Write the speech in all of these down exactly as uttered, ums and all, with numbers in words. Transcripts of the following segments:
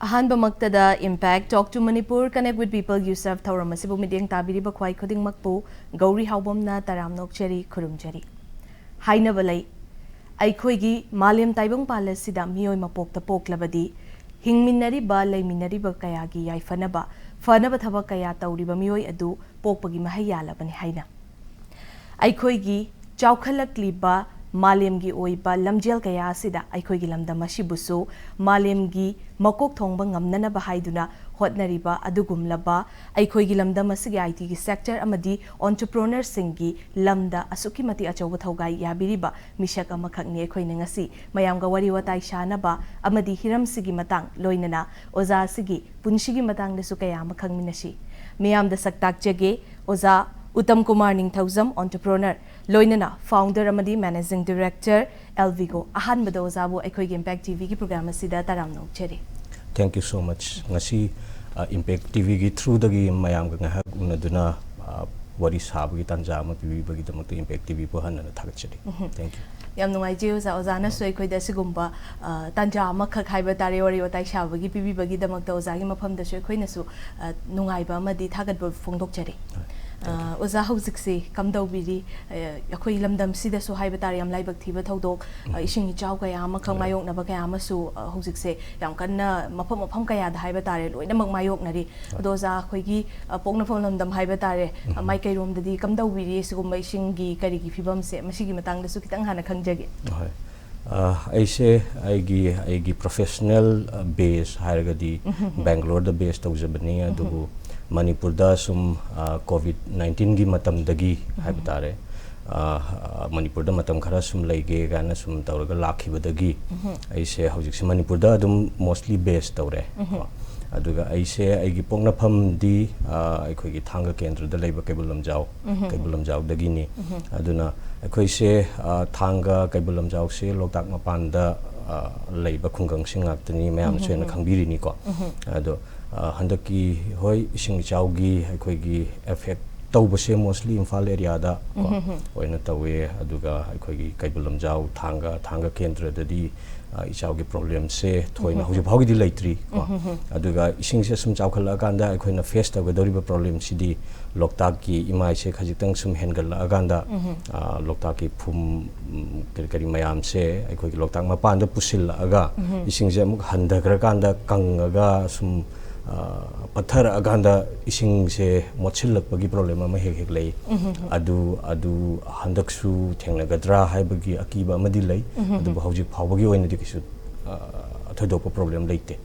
ꯑꯍꯥꯟꯕꯃꯛꯇꯗ Impact Talk to Manipur, Connect with People, You Serve ꯊꯧꯔꯝ ꯑꯁꯤꯕꯨ ꯃꯤꯠꯌꯦꯡ ꯇꯥꯕꯤꯔꯤꯕ ꯈ꯭ꯋꯥꯏ ꯈꯨꯗꯤꯡꯃꯛꯄꯨ ꯒꯧꯔꯤ ꯍꯥꯎꯕꯝꯅ ꯇꯔꯥꯝꯅ ꯑꯣꯛꯆꯔꯤ, ꯈꯨꯔꯨꯝꯖꯔꯤ꯫ ꯍꯥꯏꯅꯕ ꯂꯩ, ꯑꯩꯈꯣꯏꯒꯤ ꯃꯥꯂꯦꯝ ꯇꯥꯏꯕꯪꯄꯥꯜ ꯑꯁꯤꯗ ꯃꯤꯑꯣꯏ ꯃꯄꯣꯛꯇ ꯄꯣꯛꯂꯕꯗꯤ ꯍꯤꯡꯃꯤꯟꯅꯔꯤꯕ, ꯂꯩꯃꯤꯟꯅꯔꯤꯕ ꯀꯌꯥꯒꯤ ꯌꯥꯏꯐꯅꯕ, ꯐꯅꯕ ꯊꯕꯛ ꯀꯌꯥ ꯇꯧꯔꯤꯕ ꯃꯤꯑꯣꯏ ꯑꯗꯨ ꯄꯣꯛꯄꯒꯤ ꯃꯍꯩ ꯌꯥꯜꯂꯕꯅꯤ ꯍꯥꯏꯅ꯫ ꯑꯩꯈꯣꯏꯒꯤ ꯆꯥꯎꯈꯠꯂꯛꯂꯤꯕ ꯃꯥꯂꯦꯝꯒꯤ ꯑꯣꯏꯕ ꯂꯝꯖꯦꯜ ꯀꯌꯥ ꯑꯁꯤꯗ ꯑꯩꯈꯣꯏꯒꯤ ꯂꯝꯗꯝ ꯑꯁꯤꯕꯨꯁꯨ ꯃꯥꯂꯦꯝꯒꯤ ꯃꯀꯣꯛ ꯊꯣꯡꯕ ꯉꯝꯅꯅꯕ ꯍꯥꯏꯗꯨꯅ ꯍꯣꯠꯅꯔꯤꯕ ꯑꯗꯨꯒꯨꯝꯂꯕ ꯑꯩꯈꯣꯏꯒꯤ ꯂꯝꯗꯝ ꯑꯁꯤꯒꯤ I T ꯒꯤ sector ꯑꯃꯗꯤ entrepreneurꯁꯤꯡꯒꯤ ꯂꯝꯗ ꯑꯁꯨꯛꯀꯤ ꯃꯇꯤꯛ ꯑꯆꯧꯕ ꯊꯧꯒꯥꯏ ꯌꯥꯕꯤꯔꯤꯕ ꯃꯤꯁꯛ ꯑꯃꯈꯛꯅꯤ ꯑꯩꯈꯣꯏꯅ ꯉꯁꯤ ꯃꯌꯥꯝꯒ ꯋꯥꯔꯤ ꯋꯥꯇꯥꯏ ꯁꯥꯅꯕ ꯑꯃꯗꯤ ꯍꯤꯔꯝꯁꯤꯒꯤ ꯃꯇꯥꯡ ꯂꯣꯏꯅꯅ ꯑꯣꯖꯥ ꯑꯁꯤꯒꯤ ꯄꯨꯟꯁꯤꯒꯤ ꯃꯇꯥꯡꯗꯁꯨ ꯀꯌꯥ ꯑꯃ ꯈꯪꯃꯤꯟꯅꯁꯤ꯫ ꯃꯤꯌꯥꯝꯗ ꯁꯛ ꯇꯥꯛꯆꯒꯦ, ꯑꯣꯖꯥ ꯎꯇꯝ ꯀꯨꯃꯥꯔ ꯅꯤꯡꯊꯧꯖꯝ, entrepreneur, ꯂꯣꯏꯅꯅ founder ꯑꯃꯗꯤ managing director, Elvigo꯫ ꯑꯍꯥꯟꯕꯗ ꯑꯣꯖꯥꯕꯨ ꯑꯩꯈꯣꯏꯒꯤ Impact T V ꯒꯤ program ꯑꯁꯤꯗ ꯇꯔꯥꯝꯅ ꯑꯣꯛꯆꯔꯤ꯫ Thank you so much꯫ ꯉꯁꯤ, ꯑ, Impact T V ꯒꯤ through ꯗꯒꯤ ꯃꯌꯥꯝꯒ ꯉꯥꯏꯍꯥꯛ ꯎꯅꯗꯨꯅ, ꯑ, ꯋꯥꯔꯤ ꯁꯥꯕꯒꯤ ꯇꯥꯟꯖꯥ ꯑꯃ ꯄꯤꯕꯤꯕꯒꯤꯗꯃꯛꯇ Impact T V ꯕꯨ ꯍꯟꯅ ꯍꯟꯅ ꯊꯥꯒꯠꯆꯔꯤ꯫ ꯎꯝꯍꯨꯝ꯫ Thank you꯫ ꯌꯥꯝ ꯅꯨꯡꯉꯥꯏꯖꯩ ꯑꯣꯖꯥ, ꯑꯣꯖꯥꯅꯁꯨ ꯑꯩꯈꯣꯏꯗ ꯑꯁꯤꯒꯨꯝꯕ, ꯑ, ꯇꯥꯟꯖꯥ ꯑꯃꯈꯛ ꯍꯥꯏꯕ ꯇꯥꯔꯦ, ꯋꯥꯔꯤ ꯋꯥꯇꯥꯏ ꯁꯥꯕꯒꯤ ꯄꯤꯕꯤꯕꯒꯤꯗꯃꯛꯇ ꯑꯣꯖꯥꯒꯤ ꯃꯐꯝꯗꯁꯨ ꯑꯩꯈꯣꯏꯅꯁꯨ, ꯑ, ꯅꯨꯡꯉꯥꯏꯕ ꯑꯃꯗꯤ ꯊꯥꯒꯠꯄ ꯐꯣꯡꯗꯣꯛꯆꯔꯤ꯫ ꯍꯣꯏ, thank you꯫ ꯑ, ꯑꯣꯖꯥ ꯍꯧꯖꯤꯛꯁꯤ ꯀꯝꯗꯧꯕꯤꯔꯤ? ꯑ, ꯑꯩꯈꯣꯏ ꯂꯝꯗꯝꯁꯤꯗꯁꯨ ꯍꯥꯏꯕ ꯇꯥꯔꯦ, ꯌꯥꯝ ꯂꯥꯏꯕꯛ ꯊꯤꯕ ꯊꯧꯗꯣꯛ, ꯑ, ꯎꯝ꯫ ꯏꯁꯤꯡ ꯏꯆꯥꯎ ꯀꯌꯥ ꯑꯃꯈꯛ ꯍꯣꯏ꯫ ꯃꯥꯌꯣꯛꯅꯕ ꯀꯌꯥ ꯑꯃꯁꯨ, ꯑ, ꯍꯧꯖꯤꯛꯁꯦ ꯌꯥꯝ ꯀꯟꯅ ꯃꯐꯝ ꯃꯐꯝ ꯀꯌꯥꯗ ꯍꯥꯏꯕ ꯇꯥꯔꯦ, ꯂꯣꯏꯅꯃꯛ ꯃꯥꯌꯣꯛꯅꯔꯤ꯫ ꯍꯣꯏ꯫ ꯑꯗꯣ ꯑꯣꯖꯥ, ꯑꯩꯈꯣꯏꯒꯤ, ꯑ, ꯄꯣꯛꯅꯐꯝ ꯂꯝꯗꯝ ꯍꯥꯏꯕ ꯇꯥꯔꯦ, ꯑ, ꯎꯝ꯫ ꯃꯥꯏꯀꯩꯔꯣꯝꯗꯗꯤ ꯀꯝꯗꯧꯕꯤꯔꯤ ꯁꯤꯒꯨꯝꯕ ꯏꯁꯤꯡꯒꯤ ꯀꯔꯤꯒꯤ ꯐꯤꯕꯝꯁꯦ? ꯃꯁꯤꯒꯤ ꯃꯇꯥꯡꯗꯁꯨ ꯈꯤꯇꯪ ꯍꯥꯟꯅ ꯈꯪꯖꯒꯦ꯫ ꯍꯣꯏ꯫ ꯑ, ꯑꯩꯁꯦ ꯑꯩꯒꯤ, ꯑꯩꯒꯤ professional, ꯑ, base ꯍꯥꯏꯔꯒꯗꯤ ꯎꯝ, ꯎꯝ, ꯎꯝ꯫ ꯕꯦꯡꯒ꯭ꯂꯣꯔꯗ base ꯇꯧꯖꯕꯅꯤ, ꯎꯝ, ꯎꯝ꯫ ꯑꯗꯨꯕꯨ ꯃꯅꯤꯄꯨꯔꯗ ꯁꯨꯝ, ꯑ, COVID nineteen ꯒꯤ ꯃꯇꯝꯗꯒꯤ ꯎꯝ, ꯍꯥꯏꯕ ꯎꯝ꯫ ꯇꯥꯔꯦ, ꯑ, ꯃꯅꯤꯄꯨꯔꯗ ꯃꯇꯝ ꯈꯔ ꯁꯨꯝ ꯂꯩꯒꯦ ꯀꯥꯏꯅ ꯁꯨꯝ ꯇꯧꯔꯒ ꯂꯥꯛꯈꯤꯕꯗꯒꯤ ꯎꯝ, ꯎꯝ꯫ ꯑꯩꯁꯦ ꯍꯧꯖꯤꯛꯁꯦ ꯃꯅꯤꯄꯨꯔꯗ ꯑꯗꯨꯝ mostly base ꯇꯧꯔꯦ꯫ ꯎꯝ, ꯎꯝ꯫ ꯀꯣ꯫ ꯑꯗꯨꯒ ꯑꯩꯁꯦ ꯑꯩꯒꯤ ꯄꯣꯛꯅꯐꯝꯗꯤ, ꯑ, ꯑꯩꯈꯣꯏꯒꯤ ꯊꯥꯡꯒ ꯀꯦꯟꯗ꯭ꯔꯗ ꯂꯩꯕ ꯀꯩꯕꯨꯜ ꯂꯝꯖꯥꯎ, ꯎꯝ, ꯎꯝ꯫ ꯀꯩꯕꯨꯜ ꯂꯝꯖꯥꯎꯗꯒꯤꯅꯤ꯫ ꯎꯝ, ꯎꯝ꯫ ꯑꯗꯨꯅ ꯑꯩꯈꯣꯏꯁꯦ, ꯑ, ꯊꯥꯡꯒ ꯀꯩꯕꯨꯜ ꯂꯝꯖꯥꯎꯁꯦ ꯂꯣꯛꯇꯥꯛ ꯃꯄꯥꯟꯗ, ꯑ, ꯂꯩꯕ ꯈꯨꯡꯒꯪꯁꯤꯡ ꯉꯥꯛꯇꯅꯤ, ꯃꯌꯥꯝꯅꯁꯨ ꯎꯝ, ꯍꯦꯟꯅ ꯎꯝ, ꯎꯝ꯫ ꯈꯪꯕꯤꯔꯤꯅꯤꯀꯣ꯫ ꯎꯝ, ꯎꯝ꯫ ꯑꯗꯣ, ꯑ, ꯍꯟꯗꯛꯀꯤ, ꯍꯣꯏ, ꯏꯁꯤꯡ ꯏꯆꯥꯎꯒꯤ ꯑꯩꯈꯣꯏꯒꯤ effect ꯇꯧꯕꯁꯦ mostly ꯏꯝꯐꯥꯜ ꯑꯦꯔꯤꯌꯥꯗ ꯀꯣ ꯑꯣꯏꯅ ꯇꯧꯋꯦ꯫ ꯑꯗꯨꯒ ꯑꯩꯈꯣꯏꯒꯤ ꯀꯩꯕꯨꯜ ꯂꯝꯖꯥꯎ, ꯊꯥꯡꯒ, ꯊꯥꯡꯒ ꯀꯦꯟꯗ꯭ꯔꯗꯗꯤ ꯑ, ꯏꯆꯥꯎꯒꯤ ꯄ꯭ꯔꯣꯕ꯭ꯂꯦꯝꯁꯦ ꯊꯣꯏꯅ ꯍꯧꯖꯤꯛ ꯐꯥꯎꯒꯤꯗꯤ ꯂꯩꯇ꯭ꯔꯤ ꯀꯣ꯫ ꯑꯗꯨꯒ ꯏꯁꯤꯡꯁꯦ ꯁꯨꯝ ꯆꯥꯎꯈꯠꯂꯛꯑꯀꯥꯟꯗ ꯑꯩꯈꯣꯏꯅ ꯐꯦꯁ ꯇꯧꯒꯗꯧꯔꯤꯕ ꯄ꯭ꯔꯣꯕ꯭ꯂꯦꯝꯁꯤꯗꯤ ꯂꯣꯛꯇꯥꯛꯀꯤ ꯏꯃꯥꯏꯁꯦ ꯈꯖꯤꯛꯇꯪ ꯁꯨꯝ ꯍꯦꯟꯒꯠꯂꯛꯑꯀꯥꯟꯗ, ꯑ, ꯂꯣꯛꯇꯥꯛꯀꯤ ꯐꯨꯝ, ꯎꯝ, ꯀꯔꯤ ꯀꯔꯤ ꯃꯌꯥꯝꯁꯦ ꯑꯩꯈꯣꯏꯒꯤ ꯂꯣꯛꯇꯥꯛ ꯃꯄꯥꯟꯗ ꯄꯨꯁꯤꯜꯂꯛꯑꯒ ꯏꯁꯤꯡꯁꯦ ꯑꯃꯨꯛ ꯍꯟꯊꯈ꯭ꯔꯀꯥꯟꯗ ꯀꯪꯉꯒ ꯁꯨꯝ, ꯑ, ꯄꯠꯊꯔꯛꯑꯀꯥꯟꯗ ꯏꯁꯤꯡꯁꯦ ꯃꯣꯠꯁꯤꯜꯂꯛꯄꯒꯤ ꯄ꯭ꯔꯣꯕ꯭ꯂꯦꯝ ꯑꯃ ꯍꯦꯛ ꯍꯦꯛ ꯂꯩ꯫ ꯑꯗꯨ, ꯑꯗꯨ ꯍꯟꯗꯛꯁꯨ ꯊꯦꯡꯅꯒꯗ꯭ꯔꯥ ꯍꯥꯏꯕꯒꯤ ꯑꯀꯤꯕ ꯑꯃꯗꯤ ꯂꯩ꯫ ꯑꯗꯨꯕꯨ ꯍꯧꯖꯤꯛ ꯐꯥꯎꯕꯒꯤ ꯑꯣꯏꯅꯗꯤ ꯀꯩꯁꯨ, ꯑ, ꯊꯣꯏꯗꯣꯛꯄ ꯄ꯭ꯔꯣꯕ꯭ꯂꯦꯝ ꯂꯩꯇꯦ꯫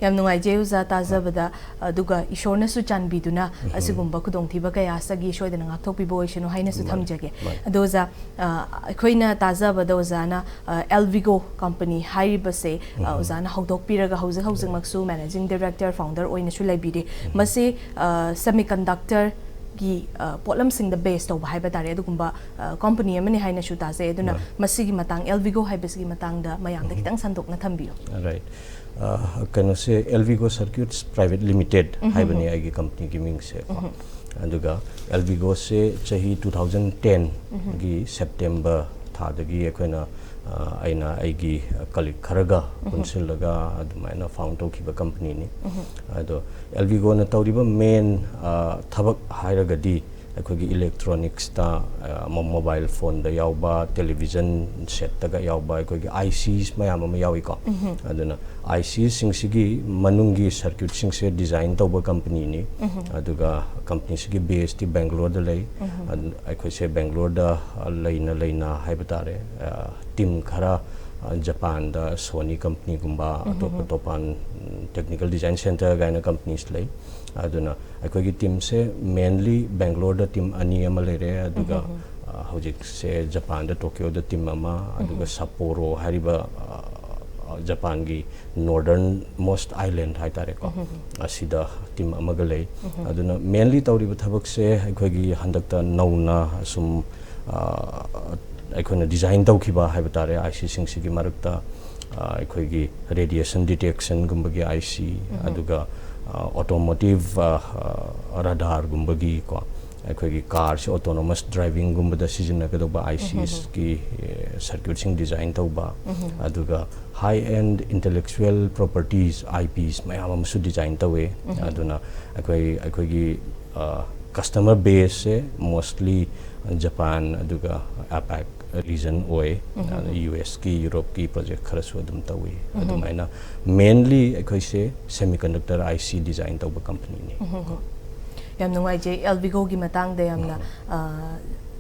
ꯌꯥꯝ ꯅꯨꯡꯉꯥꯏꯖꯩ ꯑꯣꯖꯥ ꯇꯥꯖꯕꯗ, ꯑꯗꯨꯒ ꯏꯁꯣꯔꯅꯁꯨ ꯆꯥꯟꯕꯤꯗꯨꯅ ꯑꯁꯤꯒꯨꯝꯕ ꯈꯨꯗꯣꯡꯊꯤꯕ ꯀꯌꯥꯁꯤꯒꯤ ꯁꯣꯏꯗꯅ ꯉꯥꯛꯊꯣꯛꯄꯤꯕ ꯑꯣꯏꯁꯅꯨ ꯍꯥꯏꯅꯁꯨ ꯊꯝꯖꯒꯦ꯫ ꯑꯗꯣ ꯑꯣꯖꯥ, ꯑ, ꯑꯩꯈꯣꯏꯅ ꯇꯥꯖꯕꯗ ꯑꯣꯖꯥꯅ, ꯑ, ꯑꯦꯜꯚꯤꯒꯣ ꯀꯝꯄꯅꯤ ꯍꯥꯏꯔꯤꯕꯁꯦ, ꯑ, ꯑꯣꯖꯥꯅ ꯍꯧꯗꯣꯛꯄꯤꯔꯒ ꯍꯧꯖꯤꯛ ꯍꯧꯖꯤꯛꯃꯛꯁꯨ ꯃꯦꯅꯦꯖꯤꯡ ꯗꯥꯏꯔꯦꯛꯇꯔ, ꯐꯥꯎꯟꯗꯔ ꯑꯣꯏꯅꯁꯨ ꯂꯩꯕꯤꯔꯤ꯫ ꯃꯁꯤ, ꯑ, ꯁꯦꯃꯤꯀꯟꯗꯛꯇꯔꯒꯤ, ꯑ, ꯄꯣꯠꯂꯝꯁꯤꯡꯗ ꯕꯦꯁ ꯇꯧꯕ ꯍꯥꯏꯕ ꯇꯥꯔꯦ, ꯑꯗꯨꯒꯨꯝꯕ, ꯑ, ꯀꯝꯄꯅꯤ ꯑꯃꯅꯤ ꯍꯥꯏꯅꯁꯨ ꯇꯥꯖꯩ꯫ ꯑꯗꯨꯅ ꯃꯁꯤꯒꯤ ꯃꯇꯥꯡ, ꯑꯦꯜꯚꯤꯒꯣ ꯍꯥꯏꯕꯁꯤꯒꯤ ꯃꯇꯥꯡꯗ ꯃꯌꯥꯝꯗ ꯈꯤꯇꯪ ꯁꯟꯗꯣꯛꯅ ꯊꯝꯕꯤꯌꯨ꯫ ꯔꯥꯏꯠ꯫ ꯑ, ꯀꯩꯅꯣꯁꯦ, ꯑꯦꯜꯚꯤꯒꯣ ꯁꯔꯀ꯭ꯌꯨꯠꯁ ꯄ꯭ꯔꯥꯏꯚꯦꯠ ꯂꯤꯃꯤꯇꯦꯠ ꯍꯥꯏꯕꯅꯤ ꯑꯩꯒꯤ ꯀꯝꯄꯅꯤꯒꯤ ꯃꯤꯡꯁꯦ ꯀꯣ꯫ ꯑꯗꯨꯒ ꯑꯦꯜꯚꯤꯒꯣꯁꯦ ꯆꯍꯤ two thousand ten ꯒꯤ ꯁꯦꯞꯇꯦꯝꯕꯔ ꯊꯥꯗꯒꯤ ꯑꯩꯈꯣꯏꯅ, ꯑ, ꯑꯩꯅ ꯑꯩꯒꯤ ꯀꯂꯤꯛ ꯈꯔꯒ ꯄꯨꯟꯁꯤꯜꯂꯒ ꯑꯗꯨꯃꯥꯏꯅ ꯐꯥꯎꯟ ꯇꯧꯈꯤꯕ ꯀꯝꯄꯅꯤꯅꯤ꯫ ꯑꯗꯣ ꯑꯦꯜꯚꯤꯒꯣꯅ ꯇꯧꯔꯤꯕ ꯃꯦꯟ, ꯑ, ꯊꯕꯛ ꯍꯥꯏꯔꯒꯗꯤ ꯑꯩꯈꯣꯏꯒꯤ ꯏꯂꯦꯛꯇ꯭ꯔꯣꯅꯤꯛꯁꯇ, ꯑ, ꯃꯣ-, ꯃꯣꯕꯥꯏꯜ ꯐꯣꯟꯗ ꯌꯥꯎꯕ, ꯇꯦꯂꯤꯚꯤꯖꯟ ꯁꯦꯠꯇꯒ ꯌꯥꯎꯕ ꯑꯩꯈꯣꯏꯒꯤ ꯑꯥꯏ ꯁꯤꯁ ꯃꯌꯥꯝ ꯑꯃ ꯌꯥꯎꯏꯀꯣ꯫ ꯑꯗꯨꯅ ꯑꯥꯏ ꯁꯤꯁꯁꯤꯡꯁꯤꯒꯤ ꯃꯅꯨꯡꯒꯤ ꯁꯔꯀ꯭ꯌꯨꯠꯁꯤꯡꯁꯦ ꯗꯤꯖꯥꯏꯟ ꯇꯧꯕ ꯀꯝꯄꯅꯤꯅꯤ꯫ ꯑꯗꯨꯒ ꯀꯝꯄꯅꯤꯁꯤꯒꯤ ꯕꯦꯁꯇꯤ ꯕꯦꯡꯒ꯭ꯂꯣꯔꯗ ꯂꯩ꯫ ꯑꯗꯨ ꯑꯩꯈꯣꯏꯁꯦ ꯕꯦꯡꯒ꯭ꯂꯣꯔꯗ, ꯑ, ꯂꯩꯅ ꯂꯩꯅ ꯍꯥꯏꯕ ꯇꯥꯔꯦ, ꯑ, ꯇꯤꯝ ꯈꯔ, ꯑ, ꯖꯄꯥꯟꯗ ꯁꯣꯅꯤ ꯀꯝꯄꯅꯤꯒꯨꯝꯕ, ꯑꯇꯣꯞ ꯑꯇꯣꯞꯄ, ꯎꯝ, ꯇꯦꯛꯅꯤꯀꯦꯜ ꯗꯤꯖꯥꯏꯟ ꯁꯦꯟꯇꯔ ꯀꯥꯏꯅ ꯀꯝꯄꯅꯤꯁ ꯂꯩ꯫ ꯑꯗꯨꯅ ꯑꯩꯈꯣꯏꯒꯤ ꯇꯤꯝꯁꯦ ꯃꯦꯟꯂꯤ ꯕꯦꯡꯒ꯭ꯂꯣꯔꯗ ꯇꯤꯝ ꯑꯅꯤ ꯑꯃ ꯂꯩꯔꯦ, ꯑꯗꯨꯒ, ꯎꯝ, ꯎꯝ, ꯎꯝ, ꯑ, ꯍꯧꯖꯤꯛꯁꯦ ꯖꯄꯥꯟꯗ ꯇꯣꯀꯤꯌꯣꯗ ꯇꯤꯝ ꯑꯃ, ꯑꯗꯨꯒ, ꯎꯝ, ꯎꯝ, ꯁꯄꯣꯔꯣ ꯍꯥꯏꯔꯤꯕ, ꯑ, ꯖꯄꯥꯟꯒꯤ ꯅꯣꯔꯗꯔꯟ ꯃꯣꯁ ꯑꯥꯏꯂꯦꯟ ꯍꯥꯏꯇꯥꯔꯦꯀꯣ, ꯎꯝ, ꯎꯝ, ꯎꯝ, ꯑꯁꯤꯗ ꯇꯤꯝ ꯑꯃꯒ ꯂꯩ꯫ ꯎꯝ, ꯎꯝ, ꯑꯗꯨꯅ ꯃꯦꯟꯂꯤ ꯇꯧꯔꯤꯕ ꯊꯕꯛꯁꯦ ꯑꯩꯈꯣꯏꯒꯤ ꯍꯟꯗꯛꯇ ꯅꯧꯅ ꯑꯁꯨꯝ, ꯑ, ꯑꯩꯈꯣꯏꯅ ꯗꯤꯖꯥꯏꯟ ꯇꯧꯈꯤꯕ ꯍꯥꯏꯕ ꯇꯥꯔꯦ, ꯑꯥꯏ ꯁꯤꯁꯤꯡꯁꯤꯒꯤ ꯃꯔꯛꯇ, ꯑ, ꯑꯩꯈꯣꯏꯒꯤ ꯔꯦꯗꯤꯌꯦꯁꯟ ꯗꯤꯇꯦꯛꯁꯟꯒꯨꯝꯕꯒꯤ ꯑꯥꯏ ꯁꯤ, ꯎꯝ, ꯎꯝ, ꯑꯗꯨꯒ, ꯑꯣꯇꯣꯃꯣꯇꯤꯚ ꯔꯗꯥꯔꯒꯨꯝꯕꯒꯤꯀꯣ, ꯑꯩꯈꯣꯏꯒꯤ ꯀꯥꯔꯁꯦ ꯑꯣꯇꯣꯅꯣꯃꯁ ꯗ꯭ꯔꯥꯏꯚꯤꯡꯒꯨꯝꯕꯗ ꯁꯤꯖꯤꯟꯅꯒꯗꯧꯕ ꯑꯥꯏ ꯁꯤ ꯏꯁꯀꯤ ꯁꯔꯀ꯭ꯌꯨꯠꯁꯤꯡ ꯗꯤꯖꯥꯏꯟ ꯇꯧꯕ, ꯑꯗꯨꯒ ꯍꯥꯏ and intellectual properties, I piece ꯃꯌꯥꯝ ꯑꯃꯁꯨ ꯗꯤꯖꯥꯏꯟ ꯇꯧꯋꯦ꯫ ꯑꯗꯨꯅ ꯑꯩꯈꯣꯏ, ꯑꯩꯈꯣꯏꯒꯤ ꯀꯁꯇꯃꯔ ꯕꯦꯁꯁꯦ ꯃꯣꯁꯂꯤ ꯖꯄꯥꯟ ꯑꯗꯨꯒ ꯑꯦꯄꯥꯛ ꯔꯤꯖꯟ ꯑꯣꯏ꯫ ꯑꯗ ꯌꯨ ꯑꯦꯁꯀꯤ, ꯌꯨꯔꯣꯞꯀꯤ ꯄ꯭ꯔꯣꯖꯦꯛ ꯈꯔꯁꯨ ꯑꯗꯨꯝ ꯇꯧꯏ꯫ ꯑꯗꯨꯃꯥꯏꯅ ꯃꯦꯟꯂꯤ ꯑꯩꯈꯣꯏꯁꯦ ꯁꯦꯃꯤꯀꯟꯗꯛꯇꯔ ꯑꯥꯏ ꯁꯤ ꯗꯤꯖꯥꯏꯟ ꯇꯧꯕ ꯀꯝꯄꯅꯤꯅꯤ꯫ ꯌꯥꯝ ꯅꯨꯡꯉꯥꯏꯖꯩ, ꯑꯦꯜꯕꯤꯒꯣꯒꯤ ꯃꯇꯥꯡꯗ ꯌꯥꯝꯅ ꯑ,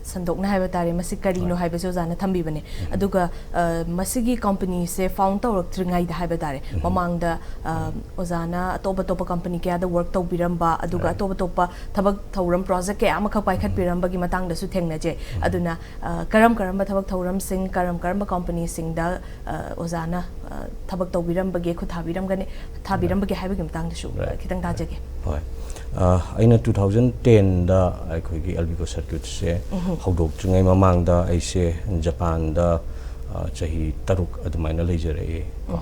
ꯁꯟꯗꯣꯛꯅ ꯍꯥꯏꯕ ꯇꯥꯔꯦ, ꯃꯁꯤ ꯀꯔꯤꯅꯣ ꯍꯥꯏꯕꯁꯤ ꯑꯣꯖꯥꯅ ꯊꯝꯕꯤꯕꯅꯦ꯫ ꯑꯗꯨꯒ ꯑ, ꯃꯁꯤꯒꯤ ꯀꯝꯄꯅꯤꯁꯦ ꯐꯥꯎꯟ ꯇꯧꯔꯛꯇ꯭ꯔꯤꯉꯩꯗ ꯍꯥꯏꯕ ꯇꯥꯔꯦ, ꯃꯃꯥꯡꯗ ꯑ, ꯑꯣꯖꯥꯅ ꯑꯇꯣꯞ ꯑꯇꯣꯞꯄ ꯀꯝꯄꯅꯤ ꯀꯌꯥꯗ ꯋꯔꯛ ꯇꯧꯕꯤꯔꯝꯕ, ꯑꯗꯨꯒ ꯑꯇꯣꯞ ꯑꯇꯣꯞꯄ ꯊꯕꯛ ꯊꯧꯔꯝ ꯄ꯭ꯔꯣꯖꯦꯛ ꯀꯌꯥ ꯑꯃꯈꯛ ꯄꯥꯏꯈꯠꯄꯤꯔꯝꯕꯒꯤ ꯃꯇꯥꯡꯗꯁꯨ ꯊꯦꯡꯅꯖꯩ꯫ ꯑꯗꯨꯅ ꯑ, ꯀꯔꯝ ꯀꯔꯝꯕ ꯊꯕꯛ ꯊꯧꯔꯝꯁꯤꯡ, ꯀꯔꯝ ꯀꯔꯝꯕ ꯀꯝꯄꯅꯤꯁꯤꯡꯗ ꯑ, ꯑꯣꯖꯥꯅ ꯑ, ꯊꯕꯛ ꯇꯧꯕꯤꯔꯝꯕꯒꯦ, ꯈꯨꯠ ꯊꯥꯕꯤꯔꯝꯒꯅꯤ, ꯊꯥꯕꯤꯔꯝꯕꯒꯦ ꯍꯥꯏꯕꯒꯤ ꯃꯇꯥꯡꯗꯁꯨ Right. ꯈꯤꯇꯪ ꯇꯥꯖꯒꯦ꯫ ꯍꯣꯏ꯫ ꯑ, ꯑꯩꯅ ꯇꯨ ꯊꯥꯎꯖꯟ ꯇꯦꯟꯗ ꯑꯩꯈꯣꯏꯒꯤ ꯑꯦꯜꯕꯤꯒꯣ ꯁꯔꯀ꯭ꯌꯨꯠꯁꯦ ꯍꯧꯗꯣꯛꯇ꯭ꯔꯤꯉꯩ ꯃꯃꯥꯡꯗ ꯑꯩꯁꯦ ꯖꯄꯥꯟꯗ ꯑ, ꯆꯍꯤ ꯇꯔꯨꯛ ꯑꯗꯨꯃꯥꯏꯅ ꯂꯩꯖꯔꯛꯑꯦ ꯀꯣ꯫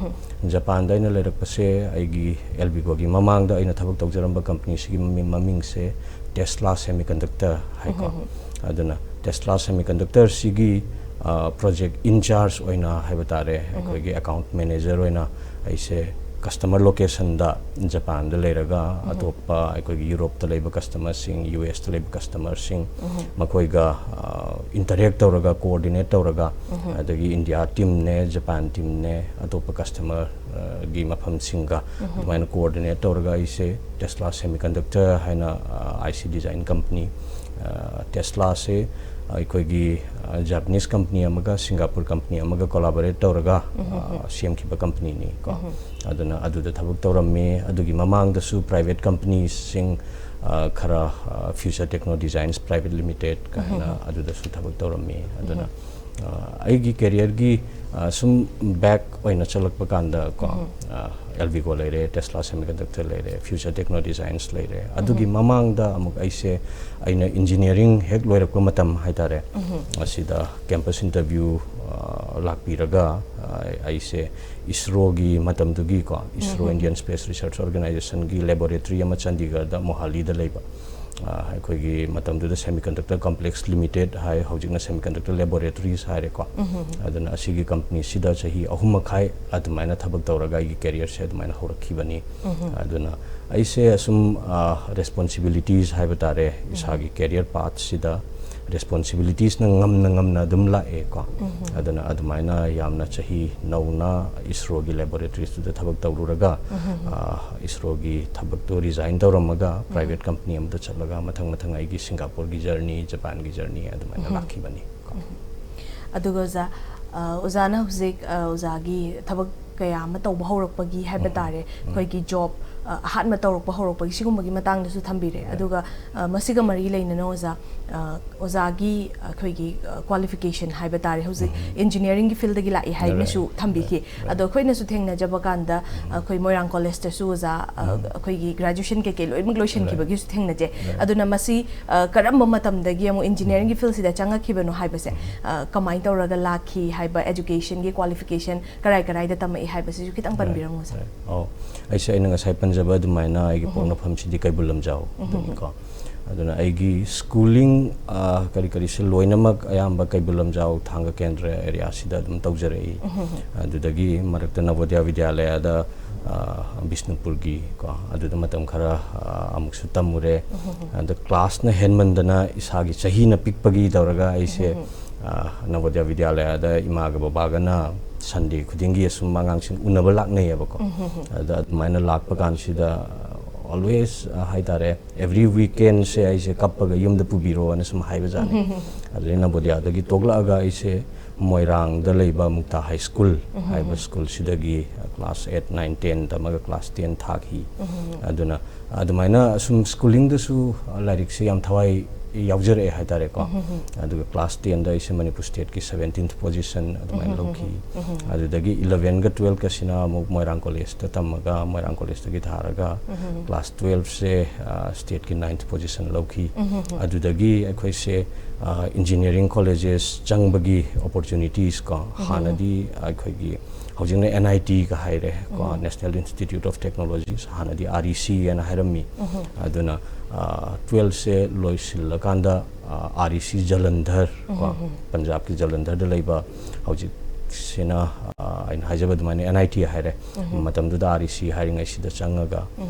ꯖꯄꯥꯟꯗ ꯑꯩꯅ ꯂꯩꯔꯛꯄꯁꯦ, ꯑꯩꯒꯤ ꯑꯦꯜꯕꯤꯒꯣꯒꯤ ꯃꯃꯥꯡꯗ ꯑꯩꯅ ꯊꯕꯛ ꯇꯧꯖꯔꯝꯕ ꯀꯝꯄꯅꯤꯁꯤꯒꯤ ꯃꯃꯤꯡ, ꯃꯃꯤꯡꯁꯦ ꯇꯦꯁꯂꯥ ꯁꯦꯃꯤꯀꯟꯗꯛꯇꯔ ꯍꯥꯏꯀꯣ꯫ ꯑꯗꯨꯅ ꯇꯦꯁꯂꯥ ꯁꯦꯃꯤꯀꯟꯗꯛꯇꯔꯁꯤꯒꯤ ꯄ꯭ꯔꯣꯖꯦꯛ ꯏꯟꯆꯥꯔꯖ ꯑꯣꯏꯅ ꯍꯥꯏꯕ ꯇꯥꯔꯦ, ꯑꯩꯈꯣꯏꯒꯤ ꯑꯦꯀꯥꯎꯟꯠ ꯃꯦꯅꯦꯖꯔ ꯑꯣꯏꯅ ꯑꯩꯁꯦ ꯀꯁꯇꯃꯔ ꯂꯣꯀꯦꯁꯟꯗ ꯖꯄꯥꯟꯗ ꯂꯩꯔꯒ ꯑꯇꯣꯞꯄ ꯑꯩꯈꯣꯏꯒꯤ ꯌꯨꯔꯣꯞꯇ ꯂꯩꯕ ꯀꯁꯇꯃꯔꯁꯤꯡ, ꯌꯨ ꯑꯦꯁꯇ ꯂꯩꯕ ꯀꯁꯇꯃꯔꯁꯤꯡ, ꯃꯈꯣꯏꯒ ꯏꯟꯇꯔꯦꯛ ꯇꯧꯔꯒ, ꯀꯣꯑꯣꯔꯗꯤꯅꯦꯠ ꯇꯧꯔꯒ, ꯑꯗꯒꯤ ꯏꯟꯗꯤꯌꯥ ꯇꯤꯝꯅꯦ, ꯖꯄꯥꯟ ꯇꯤꯝꯅꯦ, ꯑꯇꯣꯞꯄ ꯀꯁꯇꯃꯔꯒꯤ ꯃꯐꯝꯁꯤꯡꯒ ꯑꯗꯨꯃꯥꯏꯅ ꯀꯣꯑꯣꯔꯗꯤꯅꯦꯠ ꯇꯧꯔꯒ ꯑꯩꯁꯦ ꯇꯦꯁꯂꯥ ꯁꯦꯃꯤꯀꯟꯗꯛꯇꯔ ꯍꯥꯏꯅ ꯑꯥꯏ ꯁꯤ ꯗꯤꯖꯥꯏꯟ ꯀꯝꯄꯅꯤ, ꯇꯦꯁꯂꯥꯁꯦ ꯑꯩꯈꯣꯏꯒꯤ ꯖꯄꯥꯅꯤꯁ ꯀꯝꯄꯅꯤ ꯑꯃꯒ ꯁꯤꯡꯒꯥꯄꯨꯔ ꯀꯝꯄꯅꯤ ꯑꯃꯒ ꯀꯣꯂꯥꯕꯣꯔꯦꯠ ꯇꯧꯔꯒ ꯑ, ꯁꯦꯝꯈꯤꯕ ꯀꯝꯄꯅꯤꯅꯤ ꯀꯣ꯫ ꯑꯗꯨꯅ ꯑꯗꯨꯗ ꯊꯕꯛ ꯇꯧꯔꯝꯃꯤ꯫ ꯑꯗꯨꯒꯤ ꯃꯃꯥꯡꯗꯁꯨ ꯄ꯭ꯔꯥꯏꯚꯦꯠ ꯀꯝꯄꯅꯤꯁꯤꯡ ꯑ, ꯈꯔ, ꯐ꯭ꯌꯨꯆꯔ ꯇꯦꯛꯅꯣ ꯗꯤꯖꯥꯏꯟꯁ ꯄ꯭ꯔꯥꯏꯚꯦꯠ ꯂꯤꯃꯤꯇꯦꯠ ꯀꯥꯏꯅ ꯑꯗꯨꯗꯁꯨ ꯊꯕꯛ ꯇꯧꯔꯝꯃꯤ꯫ ꯑꯗꯨꯅ ꯑ, ꯑꯩꯒꯤ ꯀꯦꯔꯤꯌꯔꯒꯤ ꯑ, ꯁꯨꯝ ꯕꯦꯛ ꯑꯣꯏꯅ ꯆꯠꯂꯛꯄ ꯀꯥꯟꯗ ꯀꯣ, ꯑꯦꯜꯕꯤꯒꯣ ꯂꯩꯔꯦ, ꯇꯦꯁꯂꯥ ꯁꯦꯃꯤꯀꯟꯗꯛꯇꯔ ꯂꯩꯔꯦ, ꯐ꯭ꯌꯨꯆꯔ ꯇꯦꯛꯅꯣ ꯗꯤꯖꯥꯏꯟꯁ ꯂꯩꯔꯦ꯫ ꯑꯗꯨꯒꯤ ꯃꯃꯥꯡꯗ ꯑꯃꯨꯛ ꯑꯩꯁꯦ, ꯑꯩꯅ ꯏꯟꯖꯤꯅꯤꯌꯥꯔꯤꯡ ꯍꯦꯛ ꯂꯣꯏꯔꯛꯄ ꯃꯇꯝ ꯍꯥꯏꯇꯥꯔꯦ, ꯑꯁꯤꯗ ꯀꯦꯝꯄꯁ ꯏꯟꯇꯔꯚ꯭ꯌꯨ ꯂꯥꯛꯄꯤꯔꯒ ꯑꯩꯁꯦ ꯏꯁꯔꯣꯒꯤ ꯃꯇꯝꯗꯨꯒꯤꯀꯣ, ISRO, Indian Space Research Organizationꯒꯤ laboratory ꯑꯃ ꯆꯥꯟꯗꯤꯒꯔꯗ, ꯃꯣꯍꯥꯂꯤꯗ ꯂꯩꯕ, ꯑꯩꯈꯣꯏꯒꯤ ꯃꯇꯝꯗꯨꯗ Semiconductor Complex Limited ꯍꯥꯏ, ꯍꯧꯖꯤꯛꯅ Semiconductor Laboratories ꯍꯥꯏꯔꯦꯀꯣ꯫ ꯑꯗꯨꯅ ꯑꯁꯤꯒꯤ companyꯁꯤꯗ ꯆꯍꯤ ꯑꯍꯨꯝ ꯃꯈꯥꯏ ꯑꯗꯨꯃꯥꯏꯅ ꯊꯕꯛ ꯇꯧꯔꯒ ꯑꯩꯒꯤ careerꯁꯦ ꯑꯗꯨꯃꯥꯏꯅ ꯍꯧꯔꯛꯈꯤꯕꯅꯤ꯫ ꯑꯗꯨꯅ ꯑꯩꯁꯦ ꯑꯁꯨꯝ responsibilities ꯍꯥꯏꯕ ꯇꯥꯔꯦ, ꯏꯁꯥꯒꯤ career pathꯁꯤꯗ responsibilitiesꯅ ꯉꯝꯅ ꯉꯝꯅ ꯑꯗꯨꯝ ꯂꯥꯛꯑꯦꯀꯣ꯫ ꯑꯗꯨꯅ ꯑꯗꯨꯃꯥꯏꯅ ꯌꯥꯝꯅ ꯆꯍꯤ ꯅꯧꯅ ꯏꯁꯔꯣꯒꯤ laboratioriesꯇꯨꯗ ꯊꯕꯛ ꯇꯧꯔꯨꯔꯒ, ꯏꯁꯔꯣꯒꯤ ꯊꯕꯛꯇꯣ resign ꯇꯧꯔꯝꯃꯒ private company ꯑꯃꯗ ꯆꯠꯂꯒ ꯃꯊꯪ ꯃꯊꯪ ꯑꯩꯒꯤ ꯁꯤꯡꯒꯥꯄꯨꯔꯒꯤ journey, ꯖꯄꯥꯟꯒꯤ journey ꯑꯗꯨꯃꯥꯏꯅ ꯂꯥꯛꯈꯤꯕꯅꯤ꯫ ꯑꯗꯨꯒ ꯑꯣꯖꯥ, ꯑꯣꯖꯥꯅ ꯍꯧꯖꯤꯛ ꯑꯣꯖꯥꯒꯤ ꯊꯕꯛ ꯀꯌꯥ ꯑꯃ ꯇꯧꯕ ꯍꯧꯔꯛꯄꯒꯤ ꯍꯥꯏꯕ ꯇꯥꯔꯦ, ꯑꯩꯈꯣꯏꯒꯤ job ꯑꯍꯥꯟꯕ ꯇꯧꯔꯛꯄ ꯍꯧꯔꯛꯄꯒꯤ ꯁꯤꯒꯨꯝꯕꯒꯤ ꯃꯇꯥꯡꯗꯁꯨ ꯊꯝꯕꯤꯔꯦ꯫ ꯑꯗꯨꯒ ꯃꯁꯤꯒ ꯃꯔꯤ ꯂꯩꯅꯅ ꯑꯣꯖꯥ, ꯑꯣꯖꯥꯒꯤ ꯑꯩꯈꯣꯏꯒꯤ qualification ꯍꯥꯏꯕ ꯇꯥꯔꯦ, ꯍꯧꯖꯤꯛ engineeringꯒꯤ fieldꯗꯒꯤ ꯂꯥꯛꯏ ꯍꯥꯏꯅꯁꯨ ꯊꯝꯕꯤꯈꯤ꯫ ꯑꯗꯣ ꯑꯩꯈꯣꯏꯅꯁꯨ ꯊꯦꯡꯅꯖꯕ ꯀꯥꯟꯗ ꯑꯩꯈꯣꯏ ꯃꯣꯏꯔꯥꯡ collegeꯇꯁꯨ ꯑꯣꯖꯥ ꯑꯩꯈꯣꯏꯒꯤ graduation ꯀꯩꯀꯩ ꯂꯣꯏꯅꯃꯛ ꯂꯣꯏꯁꯤꯟꯈꯤꯕꯒꯤꯁꯨ ꯊꯦꯡꯅꯖꯩ꯫ ꯑꯗꯨꯅ ꯃꯁꯤ ꯀꯔꯝꯕ ꯃꯇꯝꯗꯒꯤ ꯑꯃꯨꯛ engineeringꯒꯤ fieldꯁꯤꯗ ꯆꯪꯉꯛꯈꯤꯕꯅꯣ ꯍꯥꯏꯕꯁꯦ, ꯀꯃꯥꯏꯅ ꯇꯧꯔꯒ ꯂꯥꯛꯈꯤ ꯍꯥꯏꯕ, educationꯒꯤ qualification ꯀꯔꯥꯏ ꯀꯔꯥꯏꯗ ꯇꯝꯃꯛꯏ ꯍꯥꯏꯕꯁꯤꯁꯨ ꯈꯤꯇꯪ ꯄꯟꯕꯤꯔꯝꯃꯨ ꯁꯥꯔ꯫ ꯑꯧ, ꯑꯩꯁꯦ ꯑꯩꯅ ꯉꯁꯥꯏ ꯄꯟꯖꯕ ꯑꯗꯨꯃꯥꯏꯅ ꯑꯩꯒꯤ ꯄꯣꯛꯅꯐꯝꯁꯤꯗꯤ ꯀꯩꯕꯨꯜ ꯂꯝꯖꯥꯎꯗꯅꯤꯀꯣ꯫ ꯑꯗꯨꯅ ꯑꯩꯒꯤ schooling ꯀꯔꯤ ꯀꯔꯤꯁꯦ ꯂꯣꯏꯅꯃꯛ ꯑꯌꯥꯝꯕ ꯀꯩꯕꯨꯜ ꯂꯝꯖꯥꯎ, ꯊꯥꯡꯒ ꯀꯦꯟꯗ꯭ꯔ areaꯁꯤꯗ ꯑꯗꯨꯝ ꯇꯧꯖꯔꯛꯏ꯫ ꯑꯗꯨꯗꯒꯤ ꯃꯔꯛꯇ ꯅꯕꯣꯗꯤꯌꯥ ꯕꯤꯗ꯭ꯌꯥꯂꯌꯥꯗ, ꯕꯤꯁꯅꯨꯄꯨꯔꯒꯤ ꯀꯣ, ꯑꯗꯨꯗ ꯃꯇꯝ ꯈꯔ ꯑꯃꯨꯛꯁꯨ ꯇꯝꯃꯨꯔꯦ꯫ ꯑꯗ classꯅ ꯍꯦꯟꯃꯟꯗꯅ ꯏꯁꯥꯒꯤ ꯆꯍꯤꯅ ꯄꯤꯛꯄꯒꯤ ꯇꯧꯔꯒ ꯑꯩꯁꯦ ꯅꯕꯣꯗꯤꯌꯥ ꯕꯤꯗ꯭ꯌꯥꯂꯌꯥꯗ ꯏꯃꯥꯒ ꯕꯕꯥꯒꯅ Sunday ꯈꯨꯗꯤꯡꯒꯤ ꯑꯁꯨꯝ ꯑꯉꯥꯡꯁꯤꯡ ꯎꯅꯕ ꯂꯥꯛꯅꯩꯌꯦꯕꯀꯣ꯫ ꯑꯗ ꯑꯗꯨꯃꯥꯏꯅ ꯂꯥꯛꯄ ꯀꯥꯟꯁꯤꯗ always ꯍꯥꯏꯇꯥꯔꯦ, every weekendꯁꯦ ꯑꯩꯁꯦ ꯀꯞꯄꯒ ꯌꯨꯝꯗ ꯄꯨꯕꯤꯔꯣꯅ ꯁꯨꯝ ꯍꯥꯏꯕꯖꯥꯠꯅꯤ꯫ ꯑꯗꯨꯗꯩ ꯅꯕꯣꯗꯤꯌꯥꯗꯒꯤ ꯇꯣꯛꯂꯛꯑꯒ ꯑꯩꯁꯦ ꯃꯣꯏꯔꯥꯡꯗ ꯂꯩꯕ ꯃꯨꯛꯇꯥ High School ꯍꯥꯏꯕ schoolꯁꯤꯗꯒꯤ class eight, nine, ten ꯇꯝꯃꯒ class ten ꯊꯥꯈꯤ꯫ ꯑꯗꯨꯅ ꯑꯗꯨꯃꯥꯏꯅ ꯁꯨꯝ schoolingꯗꯁꯨ ꯂꯥꯏꯔꯤꯛꯁꯦ ꯌꯥꯝ ꯊꯋꯥꯏ ꯌꯥꯎꯖꯔꯛꯑꯦ ꯍꯥꯏꯇꯥꯔꯦꯀꯣ꯫ ꯑꯗꯨꯒ class tenꯗ ꯑꯩꯁꯦ ꯃꯅꯤꯄꯨꯔ stateꯀꯤ seventeenth position ꯑꯗꯨꯃꯥꯏꯅ ꯂꯧꯈꯤ꯫ ꯑꯗꯨꯗꯒꯤ elevenꯒ twelveꯀꯁꯤꯅ ꯑꯃꯨꯛ ꯃꯣꯏꯔꯥꯡ collegeꯇ ꯇꯝꯃꯒ ꯃꯣꯏꯔꯥꯡ collegeꯇꯒꯤ ꯊꯥꯔꯒ class twelveꯁꯦ stateꯀꯤ ninth position ꯂꯧꯈꯤ꯫ ꯑꯗꯨꯗꯒꯤ ꯑꯩꯈꯣꯏꯁꯦ ꯏꯟꯖꯤꯅꯤꯌꯥꯔꯤꯡ ꯀꯣꯂꯦꯖꯦꯁ ꯆꯪꯕꯒꯤ ꯑꯣꯄꯣꯔꯆꯨꯅꯤꯇꯤꯁ ꯀꯣ, ꯍꯥꯟꯅꯗꯤ ꯑꯩꯈꯣꯏꯒꯤ ꯍꯧꯖꯤꯛꯅ ꯑꯦꯟ ꯑꯥꯏ ꯇꯤꯒ ꯍꯥꯏꯔꯦ ꯀꯣ, ꯅꯦꯁꯅꯦꯜ ꯏꯟꯁꯇꯤꯇ꯭ꯌꯨꯠ ꯑꯣꯐ ꯇꯦꯛꯅꯣꯂꯣꯖꯤꯁ, ꯍꯥꯟꯅꯗꯤ ꯑꯥꯔ ꯏ ꯁꯤ ꯍꯥꯏꯅ ꯍꯥꯏꯔꯝꯃꯤ꯫ ꯑꯗꯨꯅ ꯇꯨꯋꯦꯜꯐꯁꯦ ꯂꯣꯏꯁꯤꯜꯂꯀꯥꯟꯗ ꯑꯥꯔ ꯏ ꯁꯤ ꯖꯂꯟꯙꯔ ꯀꯣ, ꯄꯟꯖꯥꯕꯀꯤ ꯖꯂꯟꯙꯔꯗ ꯂꯩꯕ, ꯍꯧꯖꯤꯛꯁꯤꯅ ꯑꯩꯅ ꯍꯥꯏꯖꯕ ꯑꯗꯨꯃꯥꯏꯅ ꯑꯦꯟ ꯑꯥꯏ ꯇꯤ ꯍꯥꯏꯔꯦ꯫ ꯃꯇꯝꯗꯨꯗ ꯑꯥꯔ ꯏ ꯁꯤ ꯍꯥꯏꯔꯤꯉꯩꯁꯤꯗ ꯆꯪꯉꯒ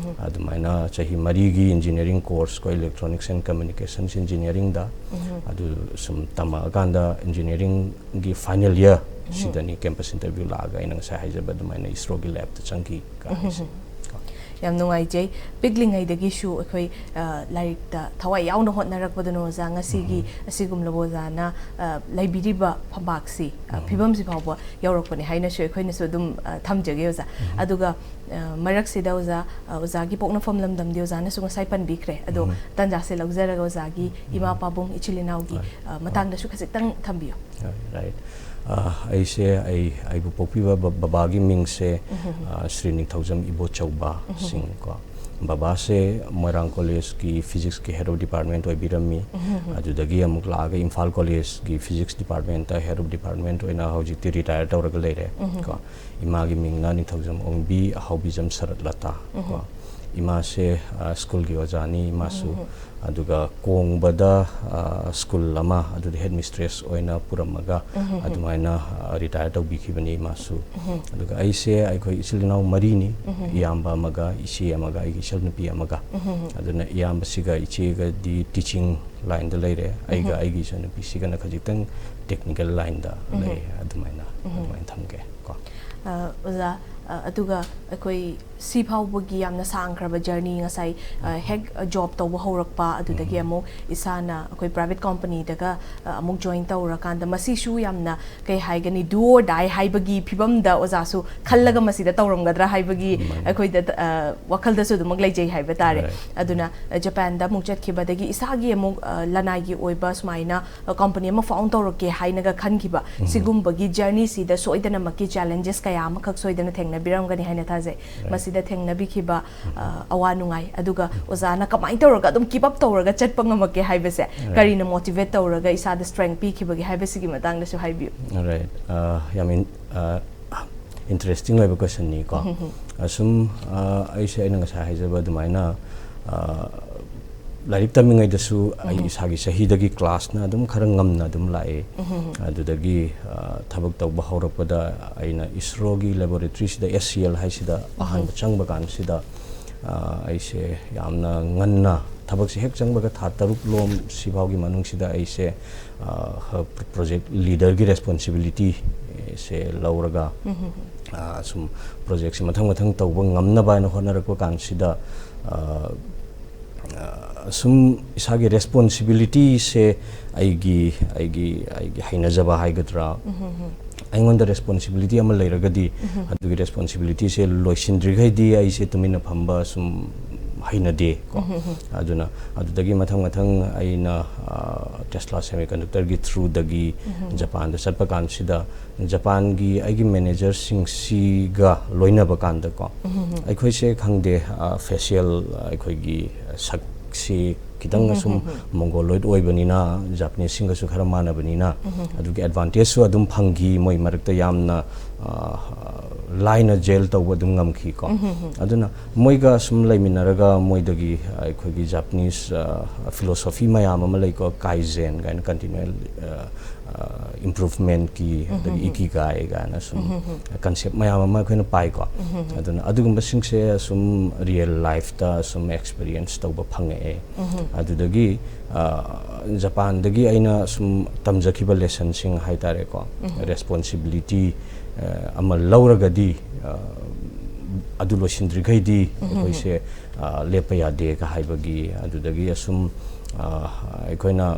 ꯑꯗꯨꯃꯥꯏꯅ ꯆꯍꯤ ꯃꯔꯤꯒꯤ ꯏꯟꯖꯤꯅꯤꯌꯥꯔꯤꯡ ꯀꯣꯔꯁ ꯀꯣ, ꯏꯂꯦꯛꯇ꯭ꯔꯣꯅꯤꯛꯁ ꯑꯦꯟ ꯀꯝꯃ꯭ꯌꯨꯅꯤꯀꯦꯁꯟꯁ ꯏꯟꯖꯤꯅꯤꯌꯥꯔꯤꯡꯗ, ꯑꯗꯨ ꯁꯨꯝ ꯇꯝꯃꯛꯑꯀꯥꯟꯗ ꯏꯟꯖꯤꯅꯤꯌꯥꯔꯤꯡꯒꯤ ꯐꯥꯏꯅꯦꯜ ꯏꯌꯥꯔ ꯁꯤꯗꯅꯤ ꯀꯦꯝꯄꯁ ꯏꯟꯇꯔꯚ꯭ꯌꯨ ꯂꯥꯛꯑꯒ ꯑꯩꯅ ꯉꯁꯥꯏ ꯍꯥꯏꯖꯕ ꯑꯗꯨꯃꯥꯏꯅ ꯏꯁꯔꯣꯒꯤ ꯂꯦꯞꯇ ꯆꯪꯈꯤ ꯀꯥꯏꯁꯦ꯫ ꯌꯥꯝ ꯅꯨꯡꯉꯥꯏꯖꯩ꯫ ꯄꯤꯛꯂꯤꯉꯩꯗꯒꯤꯁꯨ ꯑꯩꯈꯣꯏ, ꯑ, ꯂꯥꯏꯔꯤꯛꯇ ꯊꯋꯥꯏ ꯌꯥꯎꯅ ꯍꯣꯠꯅꯔꯛꯄꯗꯨꯅ ꯑꯣꯖꯥ ꯉꯁꯤꯒꯤ ꯑꯁꯤꯒꯨꯝꯂꯕ ꯑꯣꯖꯥꯅ, ꯑ, ꯂꯩꯕꯤꯔꯤꯕ ꯐꯝꯄꯥꯛꯁꯤ, ꯑ, ꯐꯤꯕꯝꯁꯤ ꯐꯥꯎꯕ ꯌꯧꯔꯛꯄꯅꯤ ꯍꯥꯏꯅꯁꯨ ꯑꯩꯈꯣꯏꯅꯁꯨ ꯑꯗꯨꯝ, ꯑ, ꯊꯝꯖꯒꯦ ꯑꯣꯖꯥ꯫ ꯑꯗꯨꯒ, ꯑ, ꯃꯔꯛꯁꯤꯗ ꯑꯣꯖꯥ, ꯑ, ꯑꯣꯖꯥꯒꯤ ꯄꯣꯛꯅꯐꯝ ꯂꯝꯗꯝꯗꯤ ꯑꯣꯖꯥꯅꯁꯨ ꯉꯁꯥꯏ ꯄꯟꯕꯤꯈ꯭ꯔꯦ꯫ ꯑꯗꯣ ꯇꯥꯟꯖꯥꯁꯦ ꯂꯧꯖꯔꯒ ꯑꯣꯖꯥꯒꯤ ꯏꯃꯥ ꯄꯥꯕꯨꯡ ꯏꯆꯤꯜ ꯏꯅꯥꯎꯒꯤ, ꯍꯣꯏ꯫ ꯑ, ꯃꯇꯥꯡꯗꯁꯨ ꯈꯖꯤꯛꯇꯪ ꯊꯝꯕꯤꯌꯨ꯫ ꯍꯣꯏ, right. ꯑ, ꯑꯩꯁꯦ, ꯑꯩ, ꯑꯩꯕꯨ ꯄꯣꯛꯄꯤꯕ ꯕ-, ꯕꯕꯥꯒꯤ ꯃꯤꯡꯁꯦ, ꯑ, ꯁ꯭ꯔꯤ ꯅꯤꯡꯊꯧꯖꯝ ꯏꯕꯣꯆꯧꯕ ꯁꯤꯡ ꯀꯣ꯫ ꯕꯕꯥꯁꯦ ꯃꯣꯏꯔꯥꯡ ꯀꯣꯂꯦꯖꯀꯤ ꯐꯤꯖꯤꯛꯁꯀꯤ head of department ꯑꯣꯏꯕꯤꯔꯝꯃꯤ꯫ ꯑꯗꯨꯗꯒꯤ ꯑꯃꯨꯛ ꯂꯥꯛꯑꯒ ꯏꯝꯐꯥꯜ ꯀꯣꯂꯦꯖꯀꯤ physics department head of department ꯑꯣꯏꯅ ꯍꯧꯖꯤꯛꯇꯤ ꯔꯤꯇꯥꯌꯔ ꯇꯧꯔꯒ ꯂꯩꯔꯦ ꯀꯣ꯫ ꯏꯃꯥꯒꯤ ꯃꯤꯡꯅ ꯅꯤꯡꯊꯧꯖꯝ ꯑꯣꯡꯕꯤ ꯑꯍꯥꯎꯕꯤꯖꯝ ꯁꯔꯠꯂꯇꯥ ꯀꯣ꯫ ꯏꯃꯥꯁꯦ, ꯑ, ꯁ꯭ꯀꯨꯜꯒꯤ ꯑꯣꯖꯥꯅꯤ ꯏꯃꯥꯁꯨ꯫ ꯑꯗꯨꯒ ꯀꯣꯡꯕꯗ, ꯑ, ꯁ꯭ꯀꯨꯜ ꯑꯃ ꯑꯗꯨꯗ ꯍꯦꯗ ꯃꯤꯁꯇ꯭ꯔꯦꯁ ꯑꯣꯏꯅ ꯄꯨꯔꯝꯃꯒ ꯑꯗꯨꯃꯥꯏꯅ, ꯑ, ꯔꯤꯇꯥꯌꯔ ꯇꯧꯕꯤꯈꯤꯕꯅꯤ ꯏꯃꯥꯁꯨ꯫ ꯑꯗꯨꯒ ꯑꯩꯁꯦ, ꯑꯩꯈꯣꯏ ꯏꯆꯤꯜ ꯏꯅꯥꯎ ꯃꯔꯤꯅꯤ, ꯏꯌꯥꯝꯕ ꯑꯃꯒ, ꯏꯆꯦ ꯑꯃꯒ, ꯑꯩꯒꯤ ꯏꯆꯜꯅꯨꯄꯤ ꯑꯃꯒ꯫ ꯑꯗꯨꯅ ꯏꯌꯥꯝꯕꯁꯤꯒ ꯏꯆꯦꯒꯗꯤ ꯇꯤꯆꯤꯡ ꯂꯥꯏꯟꯗ ꯂꯩꯔꯦ, ꯑꯩꯒ ꯑꯩꯒꯤ ꯏꯆꯟꯅꯨꯄꯤꯁꯤꯒꯅ ꯈꯖꯤꯛꯇꯪ ꯇꯦꯛꯅꯤꯀꯦꯜ ꯂꯥꯏꯟꯗ ꯂꯩ꯫ ꯑꯗꯨꯃꯥꯏꯅ, ꯑꯗꯨꯃꯥꯏꯅ ꯊꯝꯒꯦ ꯀꯣ꯫ ꯑ, ꯑꯣꯖꯥ, ꯑ, ꯑꯗꯨꯒ ꯑꯩꯈꯣꯏ ꯁꯤ ꯐꯥꯎꯕꯒꯤ ꯌꯥꯝꯅ ꯁꯥꯡꯈ꯭ꯔꯕ ꯖꯔꯅꯤ, ꯉꯁꯥꯏ, ꯑ, ꯍꯦꯛ, ꯑ, ꯖꯣꯕ ꯇꯧꯕ ꯍꯧꯔꯛꯄ, ꯑꯗꯨꯗꯒꯤ ꯑꯃꯨꯛ ꯏꯁꯥꯅ ꯑꯩꯈꯣꯏ ꯄ꯭ꯔꯥꯏꯚꯦꯠ ꯀꯝꯄꯅꯤꯗꯒ, ꯑ, ꯑꯃꯨꯛ ꯖꯣꯏꯟ ꯇꯧꯔꯀꯥꯟꯗ, ꯃꯁꯤꯁꯨ ꯌꯥꯝꯅ, ꯀꯩ ꯍꯥꯏꯒꯅꯤ, do or die ꯍꯥꯏꯕꯒꯤ ꯐꯤꯕꯝꯗ ꯑꯣꯖꯥꯁꯨ ꯈꯜꯂꯒ ꯃꯁꯤꯗ ꯇꯧꯔꯝꯒꯗ꯭ꯔꯥ ꯍꯥꯏꯕꯒꯤ ꯑꯩꯈꯣꯏꯗ, ꯑ, ꯋꯥꯈꯜꯗꯁꯨ ꯑꯗꯨꯃꯛ ꯂꯩꯖꯩ ꯍꯥꯏꯕ ꯇꯥꯔꯦ꯫ Right. ꯑꯗꯨꯅ, ꯑ, ꯖꯄꯥꯟꯗ ꯑꯃꯨꯛ ꯆꯠꯈꯤꯕꯗꯒꯤ ꯏꯁꯥꯒꯤ ꯑꯃꯨꯛ, ꯑ, ꯂꯅꯥꯏꯒꯤ ꯑꯣꯏꯕ ꯁꯨꯃꯥꯏꯅ, ꯑ, ꯀꯝꯄꯅꯤ ꯑꯃ ꯐꯥꯎꯟ ꯇꯧꯔꯛꯀꯦ ꯍꯥꯏꯅꯒ ꯈꯟꯈꯤꯕ, ꯁꯤꯒꯨꯝꯕꯒꯤ ꯖꯔꯅꯤꯁꯤꯗ ꯁꯣꯏꯗꯅꯃꯛꯀꯤ ꯆꯦꯂꯦꯟꯖꯦꯁ ꯀꯌꯥ ꯑꯃꯈꯛ ꯁꯣꯏꯗꯅ ꯊꯦꯡꯅꯕꯤ ꯄꯤꯔꯝꯒꯅꯤ ꯍꯥꯏꯅ ꯊꯥꯖꯩ꯫ ꯃꯁꯤꯗ ꯊꯦꯡꯅꯕꯤꯈꯤꯕ ꯑ, ꯑꯋꯥ ꯅꯨꯡꯉꯥꯏ, ꯑꯗꯨꯒ ꯑꯣꯖꯥꯅ ꯀꯃꯥꯏꯅ ꯇꯧꯔꯒ ꯑꯗꯨꯝ keep up ꯇꯧꯔꯒ ꯆꯠꯄ ꯉꯝꯃꯛꯀꯦ ꯍꯥꯏꯕꯁꯦ, ꯀꯔꯤꯅ motivate ꯇꯧꯔꯒ ꯏꯁꯥꯗ strength ꯄꯤꯈꯤꯕꯒꯦ ꯍꯥꯏꯕꯁꯤꯒꯤ ꯃꯇꯥꯡꯗꯁꯨ ꯍꯥꯏꯕꯤꯌꯨ꯫ Right. ꯑ, ꯌꯥꯝ ꯏꯟ- ꯑ, interesting ꯑꯣꯏꯕ question ꯅꯤꯀꯣ꯫ ꯑꯁꯨꯝ, ꯑ, ꯑꯩꯁꯦ ꯑꯩꯅ ꯉꯁꯥꯏ ꯍꯥꯏꯖꯕ ꯑꯗꯨꯃꯥꯏꯅ, ꯑ, ꯂꯥꯏꯔꯤꯛ ꯇꯝꯃꯤꯉꯩꯗꯁꯨ ꯑꯩ ꯏꯁꯥꯒꯤ ꯆꯍꯤꯗꯒꯤ class ꯅ ꯑꯗꯨꯝ ꯈꯔ ꯉꯝꯅ ꯑꯗꯨꯝ ꯂꯥꯛꯑꯦ꯫ ꯑꯗꯨꯗꯒꯤ, ꯑ, ꯊꯕꯛ ꯇꯧꯕ ꯍꯧꯔꯛꯄꯗ ꯑꯩꯅ ISRO ꯒꯤ laboratory ꯁꯤꯗ, S C L ꯍꯥꯏꯁꯤꯗ ꯑꯍꯥꯟꯕ ꯆꯪꯕ ꯀꯥꯟꯁꯤꯗ, ꯑ, ꯑꯩꯁꯦ ꯌꯥꯝꯅ ꯉꯟꯅ, ꯊꯕꯛꯁꯦ ꯍꯦꯛ ꯆꯪꯕꯒ ꯊꯥ ꯇꯔꯨꯛ ꯂꯣꯝ ꯁꯤꯐꯥꯎꯒꯤ ꯃꯅꯨꯡꯁꯤꯗ ꯑꯩꯁꯦ, ꯑ, project leader ꯒꯤ responsibility ꯁꯦ ꯂꯧꯔꯒ, ꯑ, ꯁꯨꯝ project ꯁꯦ ꯃꯊꯪ ꯃꯊꯪ ꯇꯧꯕ ꯉꯝꯅꯕ ꯍꯥꯏꯅ ꯍꯣꯠꯅꯔꯛꯄ ꯀꯥꯟꯁꯤꯗ, ꯑ, ꯑ, ꯁꯨꯝ ꯏꯁꯥꯒꯤ responsibility ꯁꯦ ꯑꯩꯒꯤ, ꯑꯩꯒꯤ, ꯑꯩꯒꯤ ꯍꯩꯅꯖꯕ ꯍꯥꯏꯒꯗ꯭ꯔꯥ, ꯑꯩꯉꯣꯟꯗ responsibility ꯑꯃ ꯂꯩꯔꯒꯗꯤ ꯑꯗꯨꯒꯤ responsibility ꯁꯦ ꯂꯣꯏꯁꯤꯟꯗ꯭ꯔꯤꯈꯩꯗꯤ ꯑꯩꯁꯦ ꯇꯨꯃꯤꯟꯅ ꯐꯝꯕ ꯁꯨꯝ ꯍꯩꯅꯗꯦ ꯀꯣ꯫ ꯑꯗꯨꯅ ꯑꯗꯨꯗꯒꯤ ꯃꯊꯪ ꯃꯊꯪ ꯑꯩꯅ, ꯑ, Tesla Semiconductor ꯒꯤ through ꯗꯒꯤ ꯖꯄꯥꯟꯗ ꯆꯠꯄ ꯀꯥꯟꯁꯤꯗ, ꯖꯄꯥꯟꯒꯤ ꯑꯩꯒꯤ manager ꯁꯤꯡꯁꯤꯒ ꯂꯣꯏꯅꯕ ꯀꯥꯟꯗꯀꯣ, ꯑꯩꯈꯣꯏꯁꯦ ꯈꯪꯗꯦ, ꯑ, facial, ꯑ, ꯑꯩꯈꯣꯏꯒꯤ ꯁꯛꯁꯤ ꯈꯤꯇꯪ ꯑꯁꯨꯝ Mongoloid ꯑꯣꯏꯕꯅꯤꯅ, Japanese ꯁꯤꯡꯒꯁꯨ ꯈꯔ ꯃꯥꯟꯅꯕꯅꯤꯅ, ꯑꯗꯨꯒꯤ advantage ꯁꯨ ꯑꯗꯨꯝ ꯐꯪꯈꯤ꯫ ꯃꯣꯏ ꯃꯔꯛꯇ ꯌꯥꯝꯅ, ꯑ, ꯂꯥꯏꯅ gel ꯇꯧꯕ ꯑꯗꯨꯝ ꯉꯝꯈꯤꯀꯣ꯫ ꯑꯗꯨꯅ ꯃꯣꯏꯒ ꯁꯨꯝ ꯂꯩꯃꯤꯟꯅꯔꯒ ꯃꯣꯏꯗꯒꯤ ꯑꯩꯈꯣꯏꯒꯤ Japanese, ꯑ, philosophy ꯃꯌꯥꯝ ꯑꯃ ꯂꯩꯀꯣ, Kaizen ꯀꯥꯏꯅ, continual, ꯑ, ꯑ, improvement ꯀꯤ, ꯑꯗꯒꯤ Ikigai ꯀꯥꯏꯅ ꯁꯨꯝ concept ꯃꯌꯥꯝ ꯑꯃ ꯑꯩꯈꯣꯏꯅ ꯄꯥꯏꯀꯣ꯫ ꯑꯗꯨꯅ ꯑꯗꯨꯒꯨꯝꯕꯁꯤꯡꯁꯦ ꯁꯨꯝ real life ꯇ ꯁꯨꯝ experience ꯇꯧꯕ ꯐꯪꯉꯛꯑꯦ꯫ ꯑꯗꯨꯗꯒꯤ, ꯑ, ꯖꯄꯥꯟꯗꯒꯤ ꯑꯩꯅ ꯁꯨꯝ ꯇꯝꯖꯈꯤꯕ lesson ꯁꯤꯡ ꯍꯥꯏꯇꯥꯔꯦꯀꯣ, responsibility, ꯑ, ꯑꯃ ꯂꯧꯔꯒꯗꯤ, ꯑ, ꯑꯗꯨ ꯂꯣꯏꯁꯤꯟꯗ꯭ꯔꯤꯈꯩꯗꯤ ꯑꯩꯈꯣꯏꯁꯦ, ꯑ, ꯂꯦꯞꯄ ꯌꯥꯗꯦꯒ ꯍꯥꯏꯕꯒꯤ, ꯑꯗꯨꯗꯒꯤ ꯑꯁꯨꯝ, ꯑ, ꯑꯩꯈꯣꯏꯅ,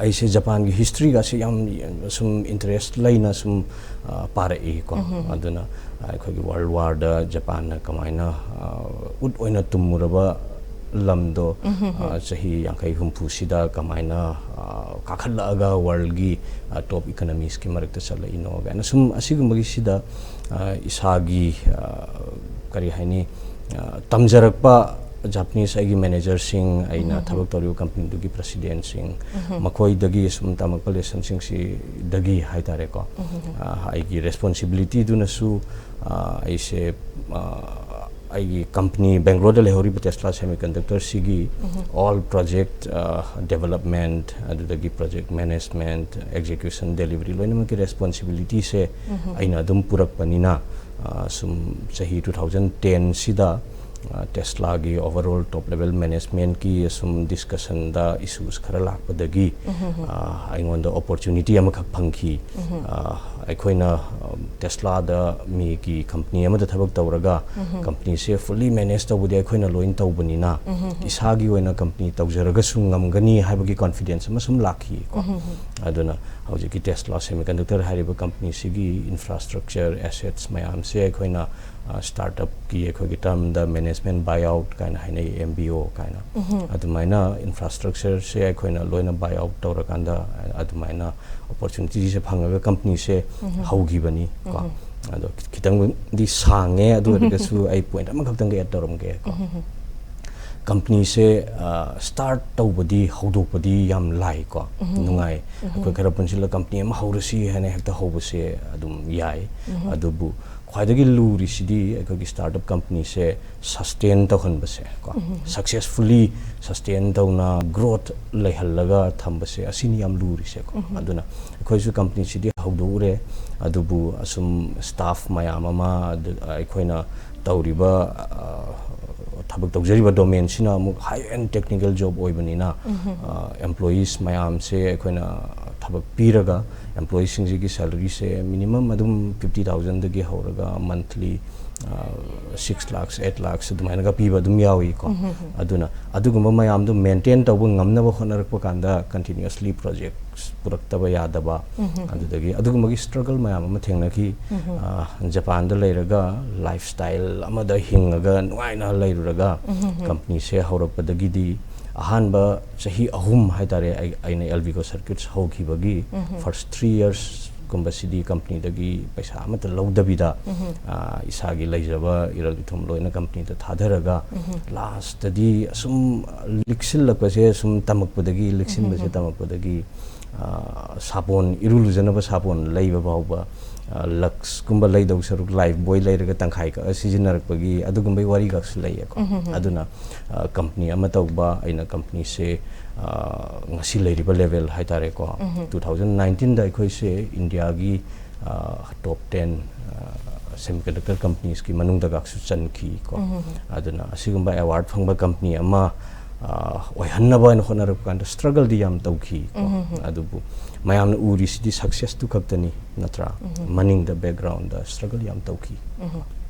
ꯑꯩꯁꯦ ꯖꯄꯥꯟꯒꯤ history ꯒꯁꯦ ꯌꯥꯝ ꯁꯨꯝ interest ꯂꯩꯅ ꯁꯨꯝ, ꯑ, ꯄꯥꯔꯛꯏꯀꯣ꯫ ꯑꯗꯨꯅ ꯑꯩꯈꯣꯏꯒꯤ world war ꯗ ꯖꯄꯥꯟꯅ ꯀꯃꯥꯏꯅ, ꯑ, ꯎꯠ ꯑꯣꯏꯅ ꯇꯨꯝꯃꯨꯔꯕ ꯂꯝꯗꯣ, ꯑ, ꯆꯍꯤ ꯌꯥꯡꯈꯩ ꯍꯨꯝꯐꯨꯁꯤꯗ ꯀꯃꯥꯏꯅ, ꯑ, ꯀꯥꯈꯠꯂꯛꯑꯒ ꯋꯥꯔꯜꯒꯤ ꯇꯣꯞ ꯏꯀꯅꯃꯤꯁꯀꯤ ꯃꯔꯛꯇ ꯆꯠꯂꯛꯏꯅꯣ ꯀꯥꯏꯅ ꯁꯨꯝ ꯑꯁꯤꯒꯨꯝꯕꯒꯤꯁꯤꯗ ꯏꯁꯥꯒꯤ ꯀꯔꯤ ꯍꯥꯏꯅꯤ, ꯇꯝꯖꯔꯛꯄ ꯖꯄꯥꯅꯤꯁ ꯑꯩꯒꯤ ꯃꯦꯅꯦꯖꯔꯁꯤꯡ, ꯑꯩꯅ ꯊꯕꯛ ꯇꯧꯔꯤꯕ ꯀꯝꯄꯅꯤꯗꯨꯒꯤ ꯄ꯭ꯔꯁꯤꯗꯦꯟꯁꯤꯡ, ꯃꯈꯣꯏꯗꯒꯤ ꯁꯨꯝ ꯇꯝꯃꯛꯄ ꯂꯦꯁꯟꯁꯤꯡꯁꯤꯗꯒꯤ ꯍꯥꯏ ꯇꯥꯔꯦꯀꯣ, ꯑꯩꯒꯤ ꯔꯦꯁꯄꯣꯟꯁꯤꯕꯤꯂꯤꯇꯤꯗꯨꯅꯁꯨ ꯑꯩꯁꯦ ꯑꯩꯒꯤ ꯀꯝꯄꯅꯤ ꯕꯦꯡꯒ꯭ꯂꯣꯔꯗ ꯂꯩꯍꯧꯔꯤꯕ ꯇꯦꯁꯂꯥ ꯁꯦꯃꯤꯀꯟꯗꯛꯇꯔꯁꯤꯒꯤ ꯑꯣꯜ ꯄ꯭ꯔꯣꯖꯦꯛ ꯗꯦꯕꯂꯞꯃꯦꯟ, ꯑꯗꯨꯗꯒꯤ ꯄ꯭ꯔꯣꯖꯦꯛ ꯃꯦꯅꯦꯖꯃꯦꯟ, ꯑꯦꯛꯖꯤꯀ꯭ꯌꯨꯁꯟ, ꯗꯦꯂꯤꯚꯔꯤ ꯂꯣꯏꯅꯃꯛꯀꯤ ꯔꯦꯁꯄꯣꯟꯁꯤꯕꯤꯂꯤꯇꯤꯁꯦ ꯑꯩꯅ ꯑꯗꯨꯝ ꯄꯨꯔꯛꯄꯅꯤꯅ, ꯁꯨꯝ ꯆꯍꯤ ꯇꯨ ꯊꯥꯎꯖꯟ ꯇꯦꯟꯁꯤꯗ ꯇꯦꯁꯂꯥꯒꯤ ꯑꯣꯚꯔꯑꯣꯜ ꯇꯣꯞ ꯂꯦꯚꯦꯜ ꯃꯦꯅꯦꯖꯃꯦꯟꯀꯤ ꯁꯨꯝ ꯗꯤꯁꯀꯁꯟꯗ ꯏꯁꯨꯁ ꯈꯔ ꯂꯥꯛꯄꯗꯒꯤ ꯑꯩꯉꯣꯟꯗ ꯑꯣꯄꯣꯔꯆꯨꯅꯤꯇꯤ ꯑꯃꯈꯛ ꯐꯪꯈꯤ꯫ ꯑꯩꯈꯣꯏꯅ ꯇꯦꯁꯂꯥꯗ ꯃꯤꯒꯤ ꯀꯝꯄꯅꯤ ꯑꯃꯗ ꯊꯕꯛ ꯇꯧꯔꯒ ꯀꯝꯄꯅꯤꯁꯦ ꯐꯨꯜꯂꯤ ꯃꯦꯅꯦꯖ ꯇꯧꯕꯗꯤ ꯑꯩꯈꯣꯏꯅ ꯂꯣꯏꯅ ꯇꯧꯕꯅꯤꯅ, ꯏꯁꯥꯒꯤ ꯑꯣꯏꯅ ꯀꯝꯄꯅꯤ ꯇꯧꯖꯔꯒꯁꯨ ꯉꯝꯒꯅꯤ ꯍꯥꯏꯕꯒꯤ ꯀꯣꯟꯐꯤꯗꯦꯟꯁ ꯑꯃ ꯁꯨꯝ ꯂꯥꯛꯈꯤꯀꯣ꯫ ꯑꯗꯨꯅ ꯍꯧꯖꯤꯛꯀꯤ ꯇꯦꯁꯂꯥ ꯁꯦꯃꯤꯀꯟꯗꯛꯇꯔ ꯍꯥꯏꯔꯤꯕ ꯀꯝꯄꯅꯤꯁꯤꯒꯤ ꯏꯟꯐ꯭ꯔꯥꯁ꯭ꯇ꯭ꯔꯛꯆꯔ ꯑꯦꯁꯦꯠꯁ ꯃꯌꯥꯝꯁꯦ ꯑꯩꯈꯣꯏꯅ ꯁ꯭ꯇꯥꯔꯠ ꯑꯞꯀꯤ ꯑꯩꯈꯣꯏꯒꯤ ꯇꯔꯝꯗ ꯃꯦꯅꯦꯖꯃꯦꯟ ꯕꯥꯏ ꯑꯥꯎꯠ ꯀꯥꯏꯅ ꯍꯥꯏꯅꯩ, ꯑꯦꯝ ꯕꯤ ꯑꯣ ꯀꯥꯏꯅ꯫ ꯑꯗꯨꯃꯥꯏꯅ ꯏꯟꯐ꯭ꯔꯥꯁ꯭ꯇ꯭ꯔꯛꯆꯔꯁꯦ ꯑꯩꯈꯣꯏꯅ ꯂꯣꯏꯅ ꯕꯥꯏ ꯑꯥꯎꯠ ꯇꯧꯔꯀꯥꯟꯗ ꯑꯗꯨꯃꯥꯏꯅ ꯑꯣꯄꯣꯔꯆꯨꯅꯤꯇꯤꯁꯦ ꯐꯪꯉꯒ ꯀꯝꯄꯅꯤꯁꯦ ꯍꯧꯈꯤꯕꯅꯤ ꯀꯣ꯫ ꯑꯗꯣ ꯈꯤꯇꯪꯗꯤ ꯁꯥꯡꯉꯦ, ꯑꯗꯨ ꯑꯣꯏꯔꯒꯁꯨ ꯑꯩ ꯄꯣꯏꯟꯠ ꯑꯃꯈꯛꯇꯪꯒ ꯑꯦꯗ ꯇꯧꯔꯝꯒꯦ ꯀꯣ꯫ ꯀꯝꯄꯅꯤꯁꯦ ꯁ꯭ꯇꯥꯔꯠ ꯇꯧꯕꯗꯤ, ꯍꯧꯗꯣꯛꯄꯗꯤ ꯌꯥꯝ ꯂꯥꯏꯀꯣ, ꯅꯨꯡꯉꯥꯏ꯫ ꯑꯩꯈꯣꯏ ꯈꯔ ꯄꯨꯟꯁꯤꯜꯂꯒ ꯀꯝꯄꯅꯤ ꯑꯃ ꯍꯧꯔꯁꯤ ꯍꯥꯏꯅ ꯍꯦꯛꯇ ꯍꯧꯕꯁꯦ ꯑꯗꯨꯝ ꯌꯥꯏ꯫ ꯑꯗꯨꯕꯨ ꯈ꯭ꯋꯥꯏꯗꯒꯤ ꯂꯨꯔꯤꯁꯤꯗꯤ ꯑꯩꯈꯣꯏꯒꯤ ꯁ꯭ꯇꯥꯔꯠ ꯑꯞ ꯀꯝꯄꯅꯤꯁꯦ ꯁꯁꯇꯦꯟ ꯇꯧꯍꯟꯕꯁꯦ ꯀꯣ, ꯁꯛꯁꯦꯁꯐꯨꯜꯂꯤ ꯁꯁꯇꯦꯟ ꯇꯧꯅ ꯒ꯭ꯔꯣꯠ ꯂꯩꯍꯜꯂꯒ ꯊꯝꯕꯁꯦ, ꯑꯁꯤꯅꯤ ꯌꯥꯝ ꯂꯨꯔꯤꯁꯦꯀꯣ꯫ ꯑꯗꯨꯅ ꯑꯩꯈꯣꯏꯁꯨ ꯀꯝꯄꯅꯤꯁꯤꯗꯤ ꯍꯧꯗꯣꯛꯎꯔꯦ, ꯑꯗꯨꯕꯨ ꯑꯁꯨꯝ ꯁ꯭ꯇꯥꯐ ꯃꯌꯥꯝ ꯑꯃ, ꯑꯗꯨ ꯑꯩꯈꯣꯏꯅ ꯇꯧꯔꯤꯕ, ꯑ, ꯊꯕꯛ ꯇꯧꯖꯔꯤꯕ ꯗꯣꯃꯦꯟꯁꯤꯅ ꯑꯃꯨꯛ ꯍꯥꯏ ꯑꯦꯟ ꯇꯦꯛꯅꯤꯀꯦꯜ ꯖꯣꯕ ꯑꯣꯏꯕꯅꯤꯅ, ꯑ, ꯑꯦꯝꯄ꯭ꯂꯣꯌꯤꯁ ꯃꯌꯥꯝꯁꯦ ꯑꯩꯈꯣꯏꯅ ꯊꯕꯛ ꯄꯤꯔꯒ, ꯑꯦꯝꯄ꯭ꯂꯣꯌꯤꯁꯤꯡꯁꯤꯒꯤ ꯁꯦꯂꯔꯤꯁꯦ ꯃꯤꯅꯤꯃꯝ ꯑꯗꯨꯝ ꯐꯤꯐꯇꯤ ꯊꯥꯎꯖꯟꯗꯒꯤ ꯍꯧꯔꯒ ꯃꯟꯊꯂꯤ ꯁꯤꯛꯁ ꯂꯥꯛꯁ, ꯑꯩꯠ ꯂꯥꯛꯁ ꯑꯗꯨꯃꯥꯏꯅꯒ ꯄꯤꯕ ꯑꯗꯨꯝ ꯌꯥꯎꯏꯀꯣ꯫ ꯑꯗꯨꯅ ꯑꯗꯨꯒꯨꯝꯕ ꯃꯌꯥꯝꯗꯣ ꯃꯦꯟꯇꯦꯟ ꯇꯧꯕ ꯉꯝꯅꯕ ꯍꯣꯠꯅꯔꯛꯄ ꯀꯥꯟꯗ, ꯀꯟꯇꯤꯅ꯭ꯌꯨꯁꯂꯤ ꯄ꯭ꯔꯣꯖꯦꯛ ꯄꯨꯔꯛꯇꯕ ꯌꯥꯗꯕ, ꯑꯗꯨꯗꯒꯤ ꯑꯗꯨꯒꯨꯝꯕꯒꯤ ꯁ꯭ꯇ꯭ꯔꯒꯜ ꯃꯌꯥꯝ ꯑꯃ ꯊꯦꯡꯅꯈꯤ꯫ ꯑ, ꯖꯄꯥꯟꯗ ꯂꯩꯔꯒ ꯂꯥꯏꯐ ꯁ꯭ꯇꯥꯏꯜ ꯑꯃꯗ ꯍꯤꯡꯉꯒ ꯅꯨꯡꯉꯥꯏꯅ ꯂꯩꯔꯨꯔꯒ, ꯀꯝꯄꯅꯤꯁꯦ ꯍꯧꯔꯛꯄꯗꯒꯤꯗꯤ ꯑꯍꯥꯟꯕ ꯆꯍꯤ ꯑꯍꯨꯝ ꯍꯥꯏꯇꯥꯔꯦ, ꯑꯩ-, ꯑꯩꯅ ꯑꯦꯜꯕꯤꯀꯣ ꯁꯔꯀ꯭ꯌꯨꯠꯁ ꯍꯧꯈꯤꯕꯒꯤ ꯐꯥꯔꯁ ꯊ꯭ꯔꯤ ꯌꯔꯁꯀꯨꯝꯕꯁꯤꯗꯤ ꯀꯝꯄꯅꯤꯗꯒꯤ ꯄꯩꯁꯥ ꯑꯃꯠꯇ ꯂꯧꯗꯕꯤꯗ, ꯑ, ꯏꯁꯥꯒꯤ ꯂꯩꯖꯕ ꯏꯔꯜ ꯏꯊꯨꯝ ꯂꯣꯏꯅ ꯀꯝꯄꯅꯤꯗ ꯊꯥꯗꯔꯒ, ꯂꯥꯁꯇꯗꯤ ꯑꯁꯨꯝ ꯂꯤꯛꯁꯤꯜꯂꯛꯄꯁꯦ, ꯁꯨꯝ ꯇꯝꯃꯛꯄꯗꯒꯤ, ꯂꯤꯛꯁꯤꯟꯕꯁꯦ ꯇꯝꯃꯛꯄꯗꯒꯤ, ꯑ, ꯁꯥꯄꯣꯟ, ꯏꯔꯨ ꯂꯨꯖꯅꯕ ꯁꯥꯄꯣꯟ ꯂꯩꯕ ꯐꯥꯎꯕ, ꯑ, ꯂꯛꯁꯀꯨꯝꯕ ꯂꯩꯗꯧ ꯁꯔꯨꯛ ꯂꯥꯏꯐ ꯕꯣꯏ ꯂꯩꯔꯒ ꯇꯪꯈꯥꯏ ꯀꯛꯑ ꯁꯤꯖꯤꯟꯅꯔꯛꯄꯒꯤ ꯑꯗꯨꯒꯨꯝꯕꯒꯤ ꯋꯥꯔꯤꯒꯁꯨ ꯂꯩꯌꯦꯀꯣ꯫ ꯑꯗꯨꯅ, ꯑ, ꯀꯝꯄꯅꯤ ꯑꯃ ꯇꯧꯕ, ꯑꯩꯅ ꯀꯝꯄꯅꯤꯁꯦ, ꯑ, ꯉꯁꯤ ꯂꯩꯔꯤꯕ ꯂꯦꯚꯦꯜ ꯍꯥꯏꯇꯥꯔꯦꯀꯣ, ꯇꯨ ꯊꯥꯎꯖꯟ ꯅꯥꯏꯟꯇꯤꯟꯗ ꯑꯩꯈꯣꯏꯁꯦ ꯏꯟꯗꯤꯌꯥꯒꯤ, ꯑ, ꯇꯣꯞ ꯇꯦꯟ, ꯑ, ꯁꯦꯃꯤꯀꯟꯗꯛꯇꯔ ꯀꯝꯄꯅꯤꯁꯀꯤ ꯃꯅꯨꯡꯗꯒꯁꯨ ꯆꯟꯈꯤꯀꯣ꯫ ꯑꯗꯨꯅ ꯑꯁꯤꯒꯨꯝꯕ ꯑꯦꯋꯥꯔꯗ ꯐꯪꯕ ꯀꯝꯄꯅꯤ ꯑꯃ, ꯑ, ꯑꯣꯏꯍꯟꯅꯕ ꯍꯥꯏꯅ ꯍꯣꯠꯅꯔꯛꯄ ꯀꯥꯟꯗ ꯁ꯭ꯇ꯭ꯔꯒꯜꯗꯤ ꯌꯥꯝ ꯇꯧꯈꯤꯀꯣ꯫ ꯑꯗꯨꯕꯨ ꯃꯌꯥꯝꯅ ꯎꯔꯤꯁꯤꯗꯤ ꯁꯛꯁꯦꯁꯇꯨ ꯈꯛꯇꯅꯤ, ꯅꯠꯇ꯭ꯔꯥ? ꯃꯅꯤꯡꯗ, ꯕꯦꯛꯒ꯭ꯔꯥꯎꯟꯗ ꯁ꯭ꯇ꯭ꯔꯒꯜ ꯌꯥꯝ ꯇꯧꯈꯤ꯫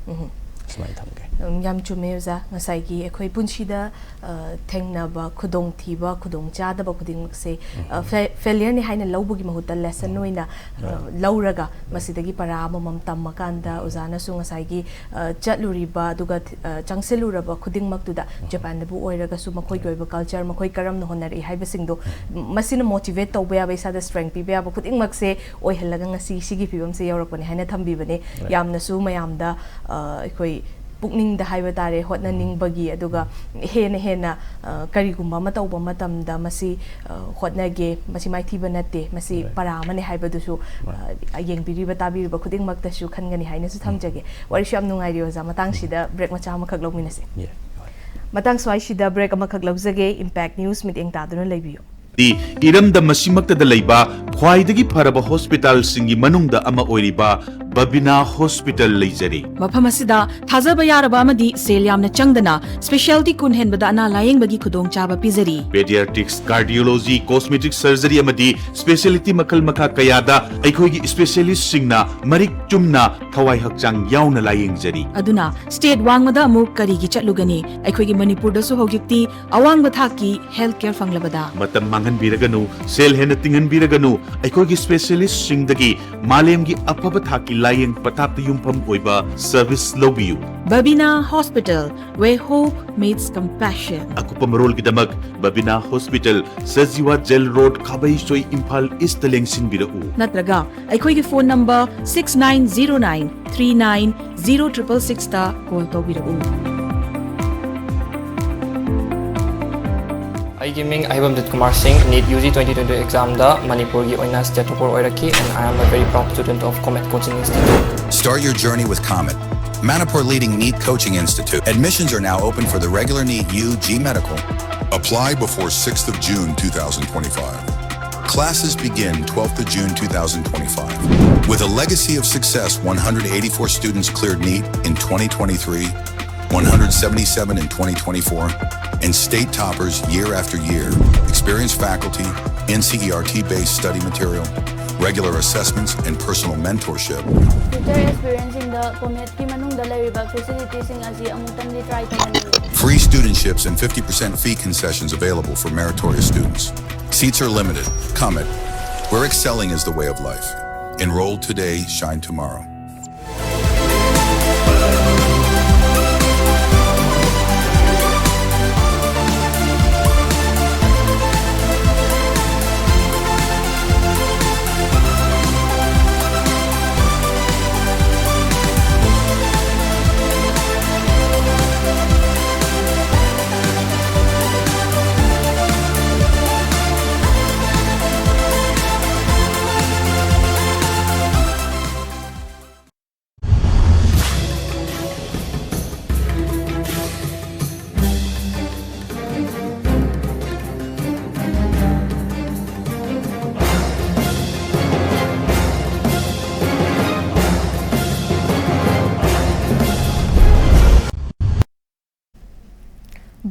ꯁꯨꯃꯥꯏꯅ ꯊꯝꯒꯦ꯫ ꯎꯝ, ꯌꯥꯝ ꯆꯨꯝꯃꯦ ꯑꯣꯖꯥ꯫ ꯉꯁꯥꯏꯒꯤ ꯑꯩꯈꯣꯏ ꯄꯨꯟꯁꯤꯗ, ꯑ, ꯊꯦꯡꯅꯕ ꯈꯨꯗꯣꯡꯊꯤꯕ, ꯈꯨꯗꯣꯡꯆꯥꯗꯕ ꯈꯨꯗꯤꯡꯃꯛꯁꯦ, ꯑ, ꯐꯦ-, ꯐꯦꯂꯤꯌꯔꯅꯤ ꯍꯥꯏꯅ ꯂꯧꯕꯒꯤ ꯃꯍꯨꯠꯇ ꯂꯦꯁꯟ ꯑꯣꯏꯅ, ꯑ, ꯂꯧꯔꯒ ꯃꯁꯤꯗꯒꯤ ꯄꯔꯥ ꯑꯃꯃꯝ ꯇꯝꯃꯀꯥꯟꯗ ꯑꯣꯖꯥꯅꯁꯨ ꯉꯁꯥꯏꯒꯤ, ꯑ, ꯆꯠꯂꯨꯔꯤꯕ ꯑꯗꯨꯒ ꯊ-, ꯑ, ꯆꯪꯁꯤꯜꯂꯨꯔꯕ ꯈꯨꯗꯤꯡꯃꯛꯇꯨꯗ ꯖꯄꯥꯟꯗꯕꯨ ꯑꯣꯏꯔꯒꯁꯨ ꯃꯈꯣꯏꯒꯤ ꯑꯣꯏꯕ ꯀꯜꯆꯔ, ꯃꯈꯣꯏ ꯀꯔꯝꯅ ꯍꯣꯠꯅꯔꯛꯏ ꯍꯥꯏꯕꯁꯤꯡꯗꯣ, ꯃꯁꯤꯅ ꯃꯣꯇꯤꯚꯦꯠ ꯇꯧꯕ ꯌꯥꯕ, ꯏꯁꯥꯗ ꯁ꯭ꯇꯔꯦꯡ ꯄꯤꯕ ꯌꯥꯕ ꯈꯨꯗꯤꯡꯃꯛꯁꯦ ꯑꯣꯏꯍꯜꯂꯒ ꯉꯁꯤ ꯁꯤꯒꯤ ꯐꯤꯕꯝꯁꯦ ꯌꯧꯔꯛꯄꯅꯦ ꯍꯥꯏꯅ ꯊꯝꯕꯤꯕꯅꯦ꯫ ꯌꯥꯝꯅꯁꯨ ꯃꯌꯥꯝꯗ, ꯑ, ꯑꯩꯈꯣꯏ ꯄꯨꯛꯅꯤꯡꯗ ꯍꯥꯏꯕ ꯇꯥꯔꯦ, ꯍꯣꯠꯅꯅꯤꯡꯕꯒꯤ, ꯑꯗꯨꯒ ꯍꯦꯟꯅ ꯍꯦꯟꯅ, ꯑ, ꯀꯔꯤꯒꯨꯝꯕ ꯑꯃ ꯇꯧꯕ ꯃꯇꯝꯗ ꯃꯁꯤ, ꯑ, ꯍꯣꯠꯅꯒꯦ, ꯃꯁꯤ ꯃꯥꯏꯊꯤꯕ ꯅꯠꯇꯦ, ꯃꯁꯤ ꯄꯔꯥ ꯑꯃꯅꯦ ꯍꯥꯏꯕꯗꯨꯁꯨ, ꯑ, ꯌꯦꯡꯕꯤꯔꯤꯕ, ꯇꯥꯕꯤꯔꯤꯕ ꯈꯨꯗꯤꯡꯃꯛꯇꯁꯨ ꯈꯟꯒꯅꯤ ꯍꯥꯏꯅꯁꯨ ꯊꯝꯖꯒꯦ꯫ ꯋꯥꯔꯤꯁꯨ ꯌꯥꯝ ꯅꯨꯡꯉꯥꯏꯔꯤ ꯑꯣꯖꯥ, ꯃꯇꯥꯡꯁꯤꯗ ꯕ꯭ꯔꯦꯛ ꯃꯆꯥ ꯑꯃꯈꯛ ꯂꯧꯃꯤꯟꯅꯁꯦ꯫ ꯌꯦ, ꯍꯣꯏ꯫ ꯃꯇꯥꯡ ꯁ꯭ꯋꯥꯏꯁꯤꯗ ꯕ꯭ꯔꯦꯛ ꯑꯃꯈꯛ ꯂꯧꯖꯒꯦ꯫ ꯏꯝꯄꯦꯛ ꯅ꯭ꯌꯨꯁ ꯃꯤꯠꯌꯦꯡ ꯇꯥꯗꯨꯅ ꯂꯩꯕꯤꯌꯨ꯫ ꯗꯤ ꯏꯔꯝꯗꯝ ꯑꯁꯤꯃꯛꯇꯗ ꯂꯩꯕ ꯈ꯭ꯋꯥꯏꯗꯒꯤ ꯐꯔꯕ ꯍꯣꯁꯄꯤꯇꯥꯜꯁꯤꯡꯒꯤ ꯃꯅꯨꯡꯗ ꯑꯃ ꯑꯣꯏꯔꯤꯕ ꯕꯕꯤꯅꯥ ꯍꯣꯁꯄꯤꯇꯥꯜ ꯂꯩꯖꯔꯤ꯫ ꯃꯐꯝ ꯑꯁꯤꯗ ꯊꯥꯖꯕ ꯌꯥꯔꯕ ꯑꯃꯗꯤ ꯁꯦꯜ ꯌꯥꯝꯅ ꯆꯪꯗꯅ ꯁ꯭ꯄꯦꯁꯤꯌꯦꯜꯇꯤ ꯀꯨꯟ ꯍꯦꯟꯕꯗ ꯑꯅꯥ ꯂꯥꯌꯦꯡꯕꯒꯤ ꯈꯨꯗꯣꯡꯆꯥꯕ ꯄꯤꯖꯔꯤ꯫ ꯄꯦꯗꯤꯌꯥꯇ꯭ꯔꯤꯛꯁ, ꯀꯥꯔꯗꯤꯑꯣꯂꯣꯖꯤ, ꯀꯣꯁꯃꯦꯇꯤꯛ ꯁꯔꯖꯔꯤ ꯑꯃꯗꯤ ꯁ꯭ꯄꯦꯁꯤꯌꯦꯂꯤꯇꯤ ꯃꯈꯜ ꯃꯈꯥ ꯀꯌꯥꯗ ꯑꯩꯈꯣꯏꯒꯤ ꯁ꯭ꯄꯦꯁꯤꯌꯦꯂꯤꯁ꯭ꯠꯁꯤꯡꯅ ꯃꯔꯤꯛ ꯆꯨꯝꯅ ꯊꯋꯥꯏ ꯍꯛꯆꯥꯡ ꯌꯥꯎꯅ ꯂꯥꯌꯦꯡꯖꯔꯤ꯫ ꯑꯗꯨꯅ ꯁ꯭ꯇꯦꯠ ꯋꯥꯡꯃꯗ ꯑꯃꯨꯛ ꯀꯔꯤꯒꯤ ꯆꯠꯂꯨꯒꯅꯤ? ꯑꯩꯈꯣꯏꯒꯤ ꯃꯅꯤꯄꯨꯔꯗꯁꯨ ꯍꯧꯖꯤꯛꯇꯤ ꯑꯋꯥꯡꯕ ꯊꯥꯛꯀꯤ ꯍꯦꯜꯊ ꯀꯦꯌꯔ ꯐꯪꯂꯕꯗ꯫ ꯃꯇꯝ ꯃꯥꯡꯍꯟꯕꯤꯔꯒꯅꯨ, ꯁꯦꯜ ꯍꯦꯟꯅ ꯇꯤꯡꯍꯟꯕꯤꯔꯒꯅꯨ, ꯑꯩꯈꯣꯏꯒꯤ ꯁ꯭ꯄꯦꯁꯤꯌꯦꯂꯤꯁꯁꯤꯡꯗꯒꯤ ꯃꯥꯂꯦꯝꯒꯤ ꯑꯐꯕ ꯊꯥꯛꯀꯤ ꯂꯥꯌꯦꯡ ꯄꯊꯥꯞꯇ ꯌꯨꯝꯐꯝ ꯑꯣꯏꯕ ꯁꯔꯚꯤꯁ ꯂꯧꯕꯤꯌꯨ꯫ Babina Hospital, where hope meets compassion. ꯑꯀꯨꯞꯄ ꯃꯔꯣꯜꯒꯤꯗꯃꯛ Babina hospital, Sajiwa jail road, Khabeisoi, Imphal east ꯂꯦꯡꯁꯤꯟꯕꯤꯔꯛꯎ꯫ ꯅꯠꯇ꯭ꯔꯒ ꯑꯩꯈꯣꯏꯒꯤ phone number six nine zero nine three nine zero triple six ꯇ ꯀꯣꯜ ꯇꯧꯕꯤꯔꯛꯎ꯫ ꯑꯩꯒꯤ ꯃꯤꯡ ꯑꯍꯩꯕꯝ Jeet Kumar Singh, NEET U G twenty twenty ꯑꯦꯛꯖꯥꯝꯗ ꯃꯅꯤꯄꯨꯔꯒꯤ ꯑꯣꯏꯅ ꯁ꯭ꯇꯦꯠ ꯇꯣꯄꯔ ꯑꯣꯏꯔꯛꯈꯤ, and I am a very proud student of Comet Coaching Institute. Start your journey with Comet, Manipur leading NEET coaching institute. Admissions are now open for the regular NEET U G Medical. Apply before sixth of June two thousand twenty-five. Classes begin twelfth of June two thousand twenty-five. With a legacy of success, one hundred eighty-four students cleared NEET in twenty twenty-three, one hundred seventy-seven in twenty twenty-four, and state toppers year after year. Experienced faculty, N C E R T-based study material, regular assessments, and personal mentorship. Future experience-ꯁꯤꯡꯗ Comet-ꯀꯤ ꯃꯅꯨꯡꯗ ꯂꯩꯔꯤꯕ facility-ꯁꯤꯡ ꯑꯁꯤ ꯑꯃꯨꯛꯇꯪꯗꯤ try ꯇꯧꯍꯟꯅꯤꯡꯏ꯫ Free studentships and fifty percent fee concessions available for meritorious students. Seats are limited. Comet, where excelling is the way of life. Enroll today, shine tomorrow.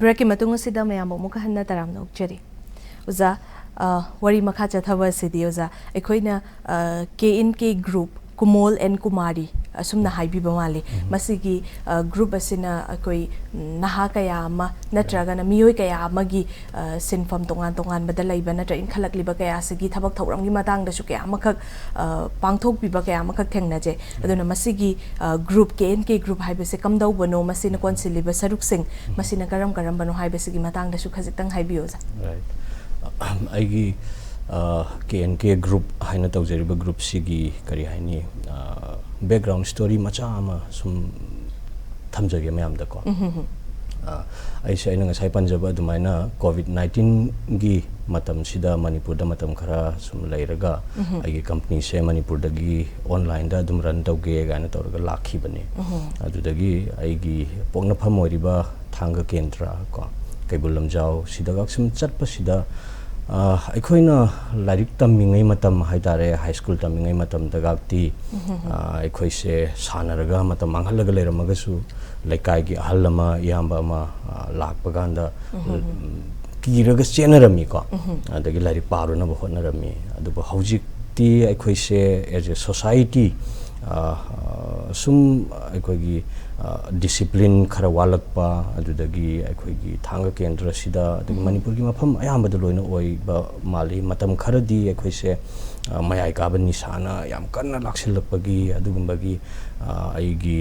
Break-ꯀꯤ ꯃꯇꯨꯡ ꯑꯁꯤꯗ ꯃꯌꯥꯝꯕꯨ ꯑꯃꯨꯛꯀ ꯍꯟꯅ ꯇꯔꯥꯝꯅ ꯑꯣꯛꯆꯔꯤ꯫ ꯑꯣꯖꯥ, ꯑ, ꯋꯥꯔꯤ ꯃꯈꯥ ꯆꯠꯊꯕ ꯑꯁꯤꯗꯤ, ꯑꯣꯖꯥ, ꯑꯩꯈꯣꯏꯅ, ꯑ, K N K group, ꯀꯨꯃꯣꯜ and Kumari, ꯑꯁꯨꯝꯅ ꯍꯥꯏꯕꯤꯕ ꯃꯥꯜꯂꯤ꯫ ꯃꯁꯤꯒꯤ ꯒ꯭ꯔꯨꯞ ꯑꯁꯤꯅ ꯑꯩꯈꯣꯏ ꯅꯍꯥ ꯀꯌꯥ ꯑꯃ ꯅꯠꯇ꯭ꯔꯒꯅ ꯃꯤꯑꯣꯏ ꯀꯌꯥ ꯑꯃꯒꯤ ꯁꯤꯟꯐꯝ ꯇꯣꯉꯥꯟ ꯇꯣꯉꯥꯟꯕꯗ ꯂꯩꯕ ꯅꯠꯇ꯭ꯔꯒ ꯏꯟꯈꯠꯂꯛꯂꯤꯕ ꯀꯌꯥ ꯑꯁꯤꯒꯤ ꯊꯕꯛ ꯊꯧꯔꯝꯒꯤ ꯃꯇꯥꯡꯗꯁꯨ ꯀꯌꯥ ꯑꯃꯈꯛ ꯄꯥꯡꯊꯣꯛꯄꯤꯕ ꯀꯌꯥ ꯑꯃꯈꯛ ꯊꯦꯡꯅꯖꯩ꯫ ꯑꯗꯨꯅ ꯃꯁꯤꯒꯤ group, K N K group ꯍꯥꯏꯕꯁꯦ ꯀꯝꯗꯧꯕꯅꯣ, ꯃꯁꯤꯅ ꯀꯣꯟꯁꯤꯜꯂꯤꯕ ꯁꯔꯨꯛꯁꯤꯡ ꯃꯁꯤꯅ ꯀꯔꯝ ꯀꯔꯝꯕꯅꯣ ꯍꯥꯏꯕꯁꯤꯒꯤ ꯃꯇꯥꯡꯗꯁꯨ ꯈꯖꯤꯛꯇꯪ ꯍꯥꯏꯕꯤꯌꯨ, ꯑꯣꯖꯥ꯫ ꯑꯩꯒꯤ ꯀꯦ ꯑꯦꯟ ꯀꯦ ꯒ꯭ꯔꯨꯞ ꯍꯥꯏꯅ ꯇꯧꯖꯔꯤꯕ ꯒ꯭ꯔꯨꯞꯁꯤꯒꯤ ꯀꯔꯤ ꯍꯥꯏꯅꯤ, ꯕꯦꯛꯒ꯭ꯔꯥꯎꯟ ꯁ꯭ꯇꯣꯔꯤ ꯃꯆꯥ ꯑꯃ ꯁꯨꯝ ꯊꯝꯖꯒꯦ ꯃꯌꯥꯝꯗꯀꯣ꯫ ꯑꯩꯁꯦ ꯑꯩꯅ ꯉꯁꯥꯏ ꯄꯟꯖꯕ ꯑꯗꯨꯃꯥꯏꯅ ꯀꯣꯚꯤꯗ ꯅꯥꯏꯟꯇꯤꯟꯒꯤ ꯃꯇꯝꯁꯤꯗ ꯃꯅꯤꯄꯨꯔꯗ ꯃꯇꯝ ꯈꯔ ꯁꯨꯝ ꯂꯩꯔꯒ ꯑꯩꯒꯤ ꯀꯝꯄꯅꯤꯁꯦ ꯃꯅꯤꯄꯨꯔꯗꯒꯤ ꯑꯣꯟꯂꯥꯏꯟꯗ ꯑꯗꯨꯝ ꯔꯟ ꯇꯧꯒꯦ ꯀꯥꯏꯅ ꯇꯧꯔꯒ ꯂꯥꯛꯈꯤꯕꯅꯤ꯫ ꯑꯗꯨꯗꯒꯤ ꯑꯩꯒꯤ ꯄꯣꯛꯅꯐꯝ ꯑꯣꯏꯔꯤꯕ ꯊꯥꯡꯒ ꯀꯦꯟꯗ꯭ꯔ ꯀꯣ, ꯀꯩꯕꯨꯜ ꯂꯝꯖꯥꯎ ꯁꯤꯗꯒ ꯁꯨꯝ ꯆꯠꯄꯁꯤꯗ ꯑꯩꯈꯣꯏꯅ ꯂꯥꯏꯔꯤꯛ ꯇꯝꯃꯤꯉꯩ ꯃꯇꯝ ꯍꯥꯏ ꯇꯥꯔꯦ, ꯍꯥꯏ ꯁ꯭ꯀꯨꯜ ꯇꯝꯃꯤꯉꯩ ꯃꯇꯝꯗꯒꯥꯛꯇꯤ ꯑꯩꯈꯣꯏꯁꯦ ꯁꯥꯟꯅꯔꯒ ꯃꯇꯝ ꯃꯥꯡꯍꯜꯂꯒ ꯂꯩꯔꯝꯃꯒꯁꯨ ꯂꯩꯀꯥꯏꯒꯤ ꯑꯍꯜ ꯑꯃ, ꯏꯌꯥꯝꯕ ꯑꯃ ꯂꯥꯛꯄ ꯀꯥꯟꯗ ꯀꯤꯔꯒ ꯆꯦꯟꯅꯔꯝꯃꯤꯀꯣ꯫ ꯑꯗꯒꯤ ꯂꯥꯏꯔꯤꯛ ꯄꯥꯔꯨꯅꯕ ꯍꯣꯠꯅꯔꯝꯃꯤ꯫ ꯑꯗꯨꯕꯨ ꯍꯧꯖꯤꯛꯇꯤ ꯑꯩꯈꯣꯏꯁꯦ as a society ꯁꯨꯝ ꯑꯩꯈꯣꯏꯒꯤ ꯗꯤꯁꯤꯄ꯭ꯂꯤꯟ ꯈꯔ ꯋꯥꯠꯂꯛꯄ, ꯑꯗꯨꯗꯒꯤ ꯑꯩꯈꯣꯏꯒꯤ ꯊꯥꯡꯒ ꯀꯦꯟꯗ꯭ꯔꯁꯤꯗ, ꯑꯗꯒꯤ ꯃꯅꯤꯄꯨꯔꯒꯤ ꯃꯐꯝ ꯑꯌꯥꯝꯕꯗ ꯂꯣꯏꯅ ꯑꯣꯏꯕ ꯃꯥꯜꯂꯤ, ꯃꯇꯝ ꯈꯔꯗꯤ ꯑꯩꯈꯣꯏꯁꯦ ꯃꯌꯥꯏ ꯀꯥꯕ ꯅꯤꯁꯥꯅ ꯌꯥꯝ ꯀꯟꯅ ꯂꯥꯛꯁꯤꯜꯂꯛꯄꯒꯤ ꯑꯗꯨꯒꯨꯝꯕꯒꯤ ꯑꯩꯒꯤ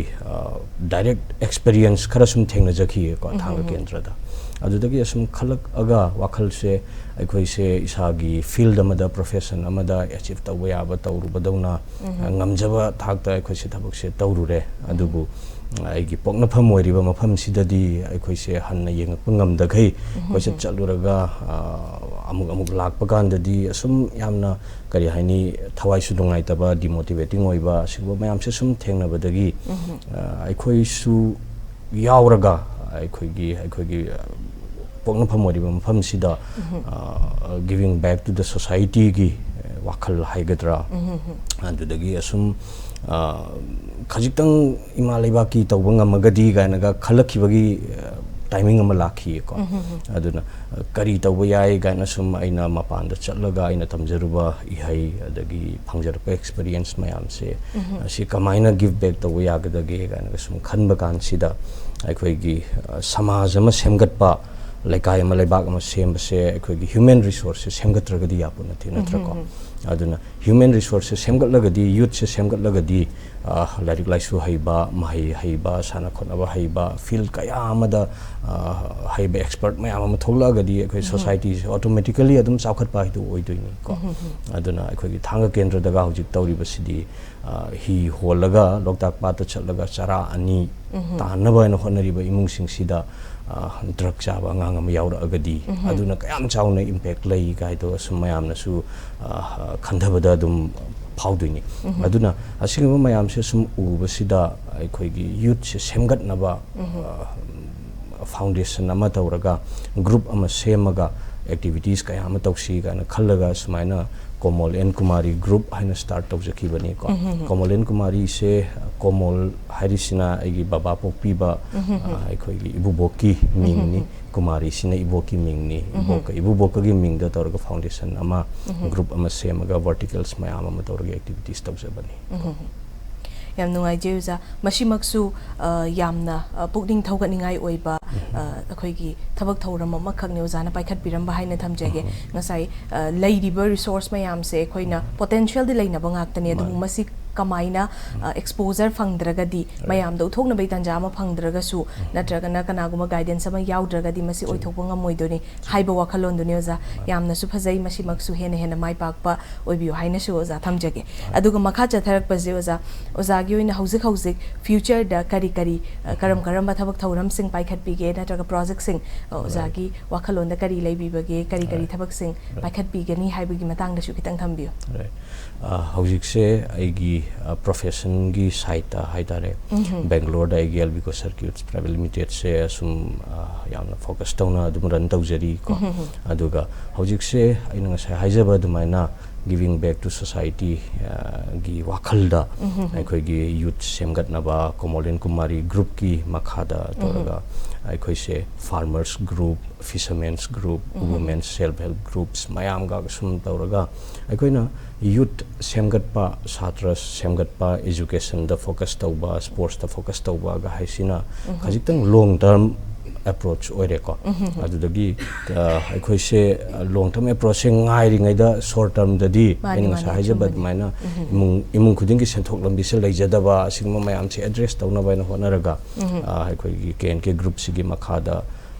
ꯗꯥꯏꯔꯦꯛ ꯑꯦꯛꯁꯄꯤꯔꯤꯌꯦꯟꯁ ꯈꯔ ꯁꯨꯝ ꯊꯦꯡꯅꯖꯈꯤꯌꯦꯀꯣ ꯊꯥꯡꯒ ꯀꯦꯟꯗ꯭ꯔꯗ꯫ ꯑꯗꯨꯗꯒꯤ ꯑꯁꯨꯝ ꯈꯜꯂꯛꯑꯒ ꯋꯥꯈꯜꯁꯦ ꯑꯩꯈꯣꯏꯁꯦ ꯏꯁꯥꯒꯤ ꯐꯤꯜꯗ ꯑꯃꯗ, ꯄ꯭ꯔꯣꯐꯦꯁꯟ ꯑꯃꯗ ꯑꯦꯆꯤꯞ ꯇꯧꯕ ꯌꯥꯕ ꯇꯧꯔꯨꯕꯗꯧꯅ ꯉꯝꯖꯕ ꯊꯥꯛꯇ ꯑꯩꯈꯣꯏꯁꯦ ꯊꯕꯛꯁꯦ ꯇꯧꯔꯨꯔꯦ꯫ ꯑꯗꯨꯕꯨ ꯑꯩꯒꯤ ꯄꯣꯛꯅꯐꯝ ꯑꯣꯏꯔꯤꯕ ꯃꯐꯝꯁꯤꯗꯗꯤ ꯑꯩꯈꯣꯏꯁꯦ ꯍꯟꯅ ꯌꯦꯡꯉꯛꯄ ꯉꯝꯗꯈꯩ ꯑꯩꯈꯣꯏꯁꯦ ꯆꯠꯂꯨꯔꯒ ꯑꯃꯨꯛ ꯑꯃꯨꯛ ꯂꯥꯛꯄ ꯀꯥꯟꯗꯗꯤ ꯑꯁꯨꯝ ꯌꯥꯝꯅ ꯀꯔꯤ ꯍꯥꯏꯅꯤ, ꯊꯋꯥꯏꯁꯨ ꯅꯨꯡꯉꯥꯏꯇꯕ, ꯗꯤꯃꯣꯇꯤꯚꯦꯇꯤꯡ ꯑꯣꯏꯕ, ꯑꯁꯤꯒꯨꯝꯕ ꯃꯌꯥꯝꯁꯦ ꯁꯨꯝ ꯊꯦꯡꯅꯕꯗꯒꯤ ꯑꯩꯈꯣꯏꯁꯨ ꯌꯥꯎꯔꯒ ꯑꯩꯈꯣꯏꯒꯤ ꯑꯩꯈꯣꯏꯒꯤ ꯄꯣꯛꯅꯐꯝ ꯑꯣꯏꯔꯤꯕ ꯃꯐꯝꯁꯤꯗ giving back to the societyꯒꯤ ꯋꯥꯈꯜ ꯍꯥꯏꯒꯗ꯭ꯔꯥ, ꯑꯗꯨꯗꯒꯤ ꯑꯁꯨꯝ ꯈꯖꯤꯛꯇꯪ ꯏꯃꯥ ꯂꯩꯕꯥꯛꯀꯤ ꯇꯧꯕ ꯉꯝꯃꯒꯗꯤ ꯀꯥꯏꯅꯒ ꯈꯜꯂꯛꯈꯤꯕꯒꯤ ꯇꯥꯏꯃꯤꯡ ꯑꯃ ꯂꯥꯛꯈꯤꯌꯦꯀꯣ꯫ ꯑꯗꯨꯅ ꯑ, ꯀꯔꯤ ꯇꯧꯕ ꯌꯥꯏ ꯀꯥꯏꯅ ꯁꯨꯝ ꯑꯩꯅ ꯃꯄꯥꯟꯗ ꯆꯠꯂꯒ ꯑꯩꯅ ꯇꯝꯖꯔꯨꯕ ꯏꯍꯩ ꯑꯗꯒꯤ ꯐꯪꯖꯔꯛꯄ ꯑꯦꯛꯁꯄꯤꯔꯤꯌꯦꯟꯁ ꯃꯌꯥꯝꯁꯦ ꯑꯁꯤ ꯀꯃꯥꯏꯅ ꯒꯤꯐ ꯕꯦꯛ ꯇꯧꯕ ꯌꯥꯒꯗꯒꯦ ꯀꯥꯏꯅꯒ ꯁꯨꯝ ꯈꯟꯕ ꯀꯥꯟꯁꯤꯗ ꯑꯩꯈꯣꯏꯒꯤ ꯑ, ꯁꯃꯥꯖ ꯑꯃ ꯁꯦꯝꯒꯠꯄ, ꯂꯩꯀꯥꯏ ꯑꯃ, ꯂꯩꯕꯥꯛ ꯑꯃ ꯁꯦꯝꯕꯁꯦ ꯑꯩꯈꯣꯏꯒꯤ ꯍ꯭ꯌꯨꯃꯦꯟ ꯔꯤꯁꯣꯔꯁꯁꯦ ꯁꯦꯝꯒꯠꯇ꯭ꯔꯒꯗꯤ ꯌꯥꯄꯣꯠ ꯅꯠꯇꯦ, ꯅꯠꯇ꯭ꯔꯀꯣ? ꯑꯗꯨꯅ ꯍ꯭ꯌꯨꯃꯦꯟ ꯔꯤꯁꯣꯔꯁꯁꯦ ꯁꯦꯝꯒꯠꯂꯒꯗꯤ, ꯌꯨꯠꯁꯦ ꯁꯦꯝꯒꯠꯂꯒꯗꯤ, ꯑ, ꯂꯥꯏꯔꯤꯛ ꯂꯥꯏꯁꯨ ꯍꯩꯕ, ꯃꯍꯩ ꯍꯩꯕ, ꯁꯥꯟꯅ ꯈꯣꯠꯅꯕ ꯍꯩꯕ, ꯐꯤꯜ ꯀꯌꯥ ꯑꯃꯗ ꯑ, ꯍꯩꯕ ꯑꯦꯛꯁꯄꯔꯠ ꯃꯌꯥꯝ ꯑꯃ ꯊꯣꯛꯂꯛꯑꯒꯗꯤ ꯑꯩꯈꯣꯏ ꯁꯣꯁꯥꯏꯇꯤꯁꯦ ꯑꯣꯇꯣꯃꯦꯇꯤꯀꯦꯂꯤ ꯑꯗꯨꯝ ꯆꯥꯎꯈꯠꯄ ꯍꯥꯏꯗꯨ ꯑꯣꯏꯗꯣꯏꯅꯤꯀꯣ꯫ ꯑꯗꯨꯅ ꯑꯩꯈꯣꯏꯒꯤ ꯊꯥꯡꯒ ꯀꯦꯟꯗ꯭ꯔꯗꯒ ꯍꯧꯖꯤꯛ ꯇꯧꯔꯤꯕꯁꯤꯗꯤ, ꯑ, ꯍꯤ ꯍꯣꯜꯂꯒ ꯂꯣꯛꯇꯥꯛ ꯄꯥꯠꯇ ꯆꯠꯂꯒ ꯆꯔꯥ ꯑꯅꯤ ꯇꯥꯟꯅꯕ ꯍꯥꯏꯅ ꯍꯣꯠꯅꯔꯤꯕ ꯏꯃꯨꯡꯁꯤꯡꯁꯤꯗ, ꯑ, ꯗ꯭ꯔꯒ ꯆꯥꯕ ꯑꯉꯥꯡ ꯑꯃ ꯌꯥꯎꯔꯛꯑꯒꯗꯤ ꯑꯗꯨꯅ ꯀꯌꯥꯝ ꯆꯥꯎꯅ ꯏꯝꯄꯦꯛ ꯂꯩ ꯀꯥꯏꯗꯣ ꯁꯨꯝ ꯃꯌꯥꯝꯅꯁꯨ, ꯑ, ꯈꯟꯊꯕꯗ ꯑꯗꯨꯝ ꯐꯥꯎꯗꯣꯏꯅꯤ꯫ ꯑꯗꯨꯅ ꯑꯁꯤꯒꯨꯝꯕ ꯃꯌꯥꯝꯁꯦ ꯁꯨꯝ ꯎꯕꯁꯤꯗ ꯑꯩꯈꯣꯏꯒꯤ ꯌꯨꯠꯁꯦ ꯁꯦꯝꯒꯠꯅꯕ, ꯑ, ꯐꯥꯎꯟꯗꯦꯁꯟ ꯑꯃ ꯇꯧꯔꯒ, ꯒ꯭ꯔꯨꯞ ꯑꯃ ꯁꯦꯝꯃꯒ ꯑꯦꯛꯇꯤꯚꯤꯇꯤꯁ ꯀꯌꯥ ꯑꯃ ꯇꯧꯁꯤ ꯀꯥꯏꯅ ꯈꯜꯂꯒ ꯁꯨꯃꯥꯏꯅ ꯀꯣꯃꯣꯜ ꯑꯦꯟ ꯀꯨꯃꯥꯔꯤ ꯒ꯭ꯔꯨꯞ ꯍꯥꯏꯅ ꯁ꯭ꯇꯥꯔꯠ ꯇꯧꯖꯈꯤꯕꯅꯤꯀꯣ꯫ ꯀꯣꯃꯣꯜ ꯑꯦꯟ ꯀꯨꯃꯥꯔꯤꯁꯦ, ꯀꯣꯃꯣꯜ ꯍꯥꯏꯔꯤꯁꯤꯅ ꯑꯩꯒꯤ ꯕꯕꯥ ꯄꯣꯛꯄꯤꯕ, ꯑ, ꯑꯩꯈꯣꯏꯒꯤ ꯏꯕꯨꯕꯣꯛꯀꯤ ꯃꯤꯡꯅꯤ꯫ ꯀꯨꯃꯥꯔꯤꯁꯤꯅ ꯏꯕꯣꯛꯀꯤ ꯃꯤꯡꯅꯤ꯫ ꯏꯕꯣꯛꯀ ꯏꯕꯨꯕꯣꯛꯀꯒꯤ ꯃꯤꯡꯗ ꯇꯧꯔꯒ ꯐꯥꯎꯟꯗꯦꯁꯟ ꯑꯃ, ꯒ꯭ꯔꯨꯞ ꯑꯃ ꯁꯦꯝꯃꯒ ꯚꯔꯇꯤꯀꯜꯁ ꯃꯌꯥꯝ ꯑꯃ ꯇꯧꯔꯒ ꯑꯦꯛꯇꯤꯚꯤꯇꯤꯁ ꯇꯧꯖꯕꯅꯤ꯫ ꯌꯥꯝ ꯅꯨꯡꯉꯥꯏꯖꯩ ꯑꯣꯖꯥ꯫ ꯃꯁꯤꯃꯛꯁꯨ, ꯑ, ꯌꯥꯝꯅ, ꯑ, ꯄꯨꯛꯅꯤꯡ ꯊꯧꯒꯠꯅꯤꯡꯉꯥꯏ ꯑꯣꯏꯕ, ꯑ, ꯑꯩꯈꯣꯏꯒꯤ ꯊꯕꯛ ꯊꯧꯔꯝ ꯑꯃꯈꯛꯅꯤ ꯑꯣꯖꯥꯅ ꯄꯥꯏꯈꯠꯄꯤꯔꯝꯕ ꯍꯥꯏꯅ ꯊꯝꯖꯒꯦ꯫ ꯉꯁꯥꯏ, ꯑ, ꯂꯩꯔꯤꯕ ꯔꯤꯁꯣꯔꯁ ꯃꯌꯥꯝꯁꯦ ꯑꯩꯈꯣꯏꯅ ꯄꯣꯇꯦꯟꯁꯤꯌꯦꯜꯗꯤ ꯂꯩꯅꯕ ꯉꯥꯛꯇꯅꯤ, ꯑꯗꯨꯕꯨ ꯃꯥꯅꯤ꯫ ꯃꯁꯤ ꯀꯃꯥꯏꯅ, ꯑ, ꯑꯦꯛꯁꯄꯣꯖꯔ ꯐꯪꯗ꯭ꯔꯒꯗꯤ, ꯃꯌꯥꯝꯗ ꯎꯠꯊꯣꯛꯅꯕꯒꯤ ꯇꯥꯟꯖꯥ ꯑꯃ ꯐꯪꯗ꯭ꯔꯒꯁꯨ, ꯅꯠꯇ꯭ꯔꯒꯅ ꯀꯅꯥꯒꯨꯝꯕ ꯒꯥꯏꯗꯦꯟꯁ ꯑꯃ ꯌꯥꯎꯗ꯭ꯔꯒꯗꯤ ꯃꯁꯤ ꯑꯣꯏꯊꯣꯛꯄ ꯉꯝꯃꯣꯏꯗꯣꯏꯅꯤ ꯍꯥꯏꯕ ꯋꯥꯈꯜꯂꯣꯟꯗꯨꯅꯤ ꯑꯣꯖꯥ꯫ ꯌꯥꯝꯅꯁꯨ ꯐꯖꯩ, ꯃꯁꯤꯃꯛꯁꯨ ꯍꯦꯟꯅ ꯍꯦꯟꯅ ꯃꯥꯏ ꯄꯥꯛꯄ ꯑꯣꯏꯕꯤꯌꯨ ꯍꯥꯏꯅꯁꯨ ꯑꯣꯖꯥ ꯊꯝꯖꯒꯦ꯫ ꯑꯗꯨꯒ ꯃꯈꯥ ꯆꯠꯊꯔꯛꯄꯁꯦ ꯑꯣꯖꯥ, ꯑꯣꯖꯥꯒꯤ ꯑꯣꯏꯅ ꯍꯧꯖꯤꯛ ꯍꯧꯖꯤꯛ ꯐ꯭ꯌꯨꯆꯔꯗ ꯀꯔꯤ ꯀꯔꯤ, ꯑ, ꯀꯔꯝ ꯀꯔꯝꯕ ꯊꯕꯛ ꯊꯧꯔꯝꯁꯤꯡ ꯄꯥꯏꯈꯠꯄꯤꯒꯦ, ꯅꯠꯇ꯭ꯔꯒ ꯄ꯭ꯔꯣꯖꯦꯛꯁꯤꯡ, ꯑ, ꯑꯣꯖꯥꯒꯤ ꯋꯥꯈꯜꯂꯣꯟꯗ ꯀꯔꯤ ꯂꯩꯕꯤꯕꯒꯦ, ꯀꯔꯤ ꯀꯔꯤ ꯊꯕꯛꯁꯤꯡ ꯄꯥꯏꯈꯠꯄꯤꯒꯅꯤ ꯍꯥꯏꯕꯒꯤ ꯃꯇꯥꯡꯗꯁꯨ ꯈꯤꯇꯪ ꯊꯝꯕꯤꯌꯨ꯫ ꯑ, ꯍꯧꯖꯤꯛꯁꯦ ꯑꯩꯒꯤ, ꯑ, ꯄ꯭ꯔꯣꯐꯦꯁꯟꯒꯤ ꯁꯥꯏꯠꯇ ꯍꯥꯏꯇꯥꯔꯦ, ꯕꯦꯡꯒ꯭ꯂꯣꯔꯗ ꯑꯩꯒꯤ ꯑꯦꯜꯕꯤꯀꯣ ꯁꯔꯀ꯭ꯌꯨꯠꯁ ꯄ꯭ꯔꯥꯏꯚꯦꯠ ꯂꯤꯃꯤꯇꯦꯗꯁꯦ ꯑꯁꯨꯝ, ꯑ, ꯌꯥꯝꯅ ꯐꯣꯀꯁ ꯇꯧꯅ ꯑꯗꯨꯝ ꯔꯟ ꯇꯧꯖꯔꯤꯀꯣ꯫ ꯑꯗꯨꯒ ꯍꯧꯖꯤꯛꯁꯦ ꯑꯩꯅ ꯉꯁꯥꯏ ꯍꯥꯏꯖꯕ ꯑꯗꯨꯃꯥꯏꯅ giving back to society ꯒꯤ ꯋꯥꯈꯜꯗ ꯑꯩꯈꯣꯏꯒꯤ ꯌꯨꯠ ꯁꯦꯝꯒꯠꯅꯕ ꯀꯣꯃꯣꯂꯤꯟ ꯀꯨꯃꯥꯔꯤ ꯒ꯭ꯔꯨꯞꯀꯤ ꯃꯈꯥꯗ ꯇꯧꯔꯒ ꯑꯩꯈꯣꯏꯁꯦ farmers group, fishermen's group, women's self help groups ꯃꯌꯥꯝꯒ ꯁꯨꯝ ꯇꯧꯔꯒ ꯑꯩꯈꯣꯏꯅ ꯌꯨꯠ ꯁꯦꯝꯒꯠꯄ, ꯁꯥꯇ꯭ꯔ ꯁꯦꯝꯒꯠꯄ, ꯏꯖꯨꯀꯦꯁꯟꯗ ꯐꯣꯀꯁ ꯇꯧꯕ, ꯁ꯭ꯄꯣꯔꯠꯁꯇ ꯐꯣꯀꯁ ꯇꯧꯕꯒ ꯍꯥꯏꯁꯤꯅ ꯈꯖꯤꯛꯇꯪ ꯂꯣꯡ ꯇꯔꯝ ꯑꯦꯄ꯭ꯔꯣꯆ ꯑꯣꯏꯔꯦꯀꯣ꯫ ꯑꯗꯨꯗꯒꯤ ꯑ, ꯑꯩꯈꯣꯏꯁꯦ ꯂꯣꯡ ꯇꯔꯝ ꯑꯦꯄ꯭ꯔꯣꯆꯁꯦ ꯉꯥꯏꯔꯤꯉꯩꯗ ꯁꯣꯔꯠ ꯇꯔꯝꯗꯗꯤ ꯃꯥꯅꯤ, ꯑꯩꯅ ꯉꯁꯥꯏ ꯃꯥꯅꯤ, ꯍꯥꯏꯖꯕ ꯑꯆꯨꯝꯕꯅꯤ꯫ ꯑꯗꯨꯃꯥꯏꯅ ꯏꯃꯨꯡ ꯏꯃꯨꯡ ꯈꯨꯗꯤꯡꯒꯤ ꯁꯦꯟꯊꯣꯛ ꯂꯝꯕꯤꯁꯦ ꯂꯩꯖꯗꯕ, ꯑꯁꯤꯒꯨꯝꯕ ꯃꯌꯥꯝꯁꯦ ꯑꯦꯗ꯭ꯔꯦꯁ ꯇꯧꯅꯕ ꯍꯥꯏꯅ ꯍꯣꯠꯅꯔꯒ ꯑ, ꯑꯩꯈꯣꯏꯒꯤ ꯀꯦ ꯑꯦꯟ ꯀꯦ ꯒ꯭ꯔꯨꯞꯁꯤꯒꯤ ꯃꯈꯥꯗ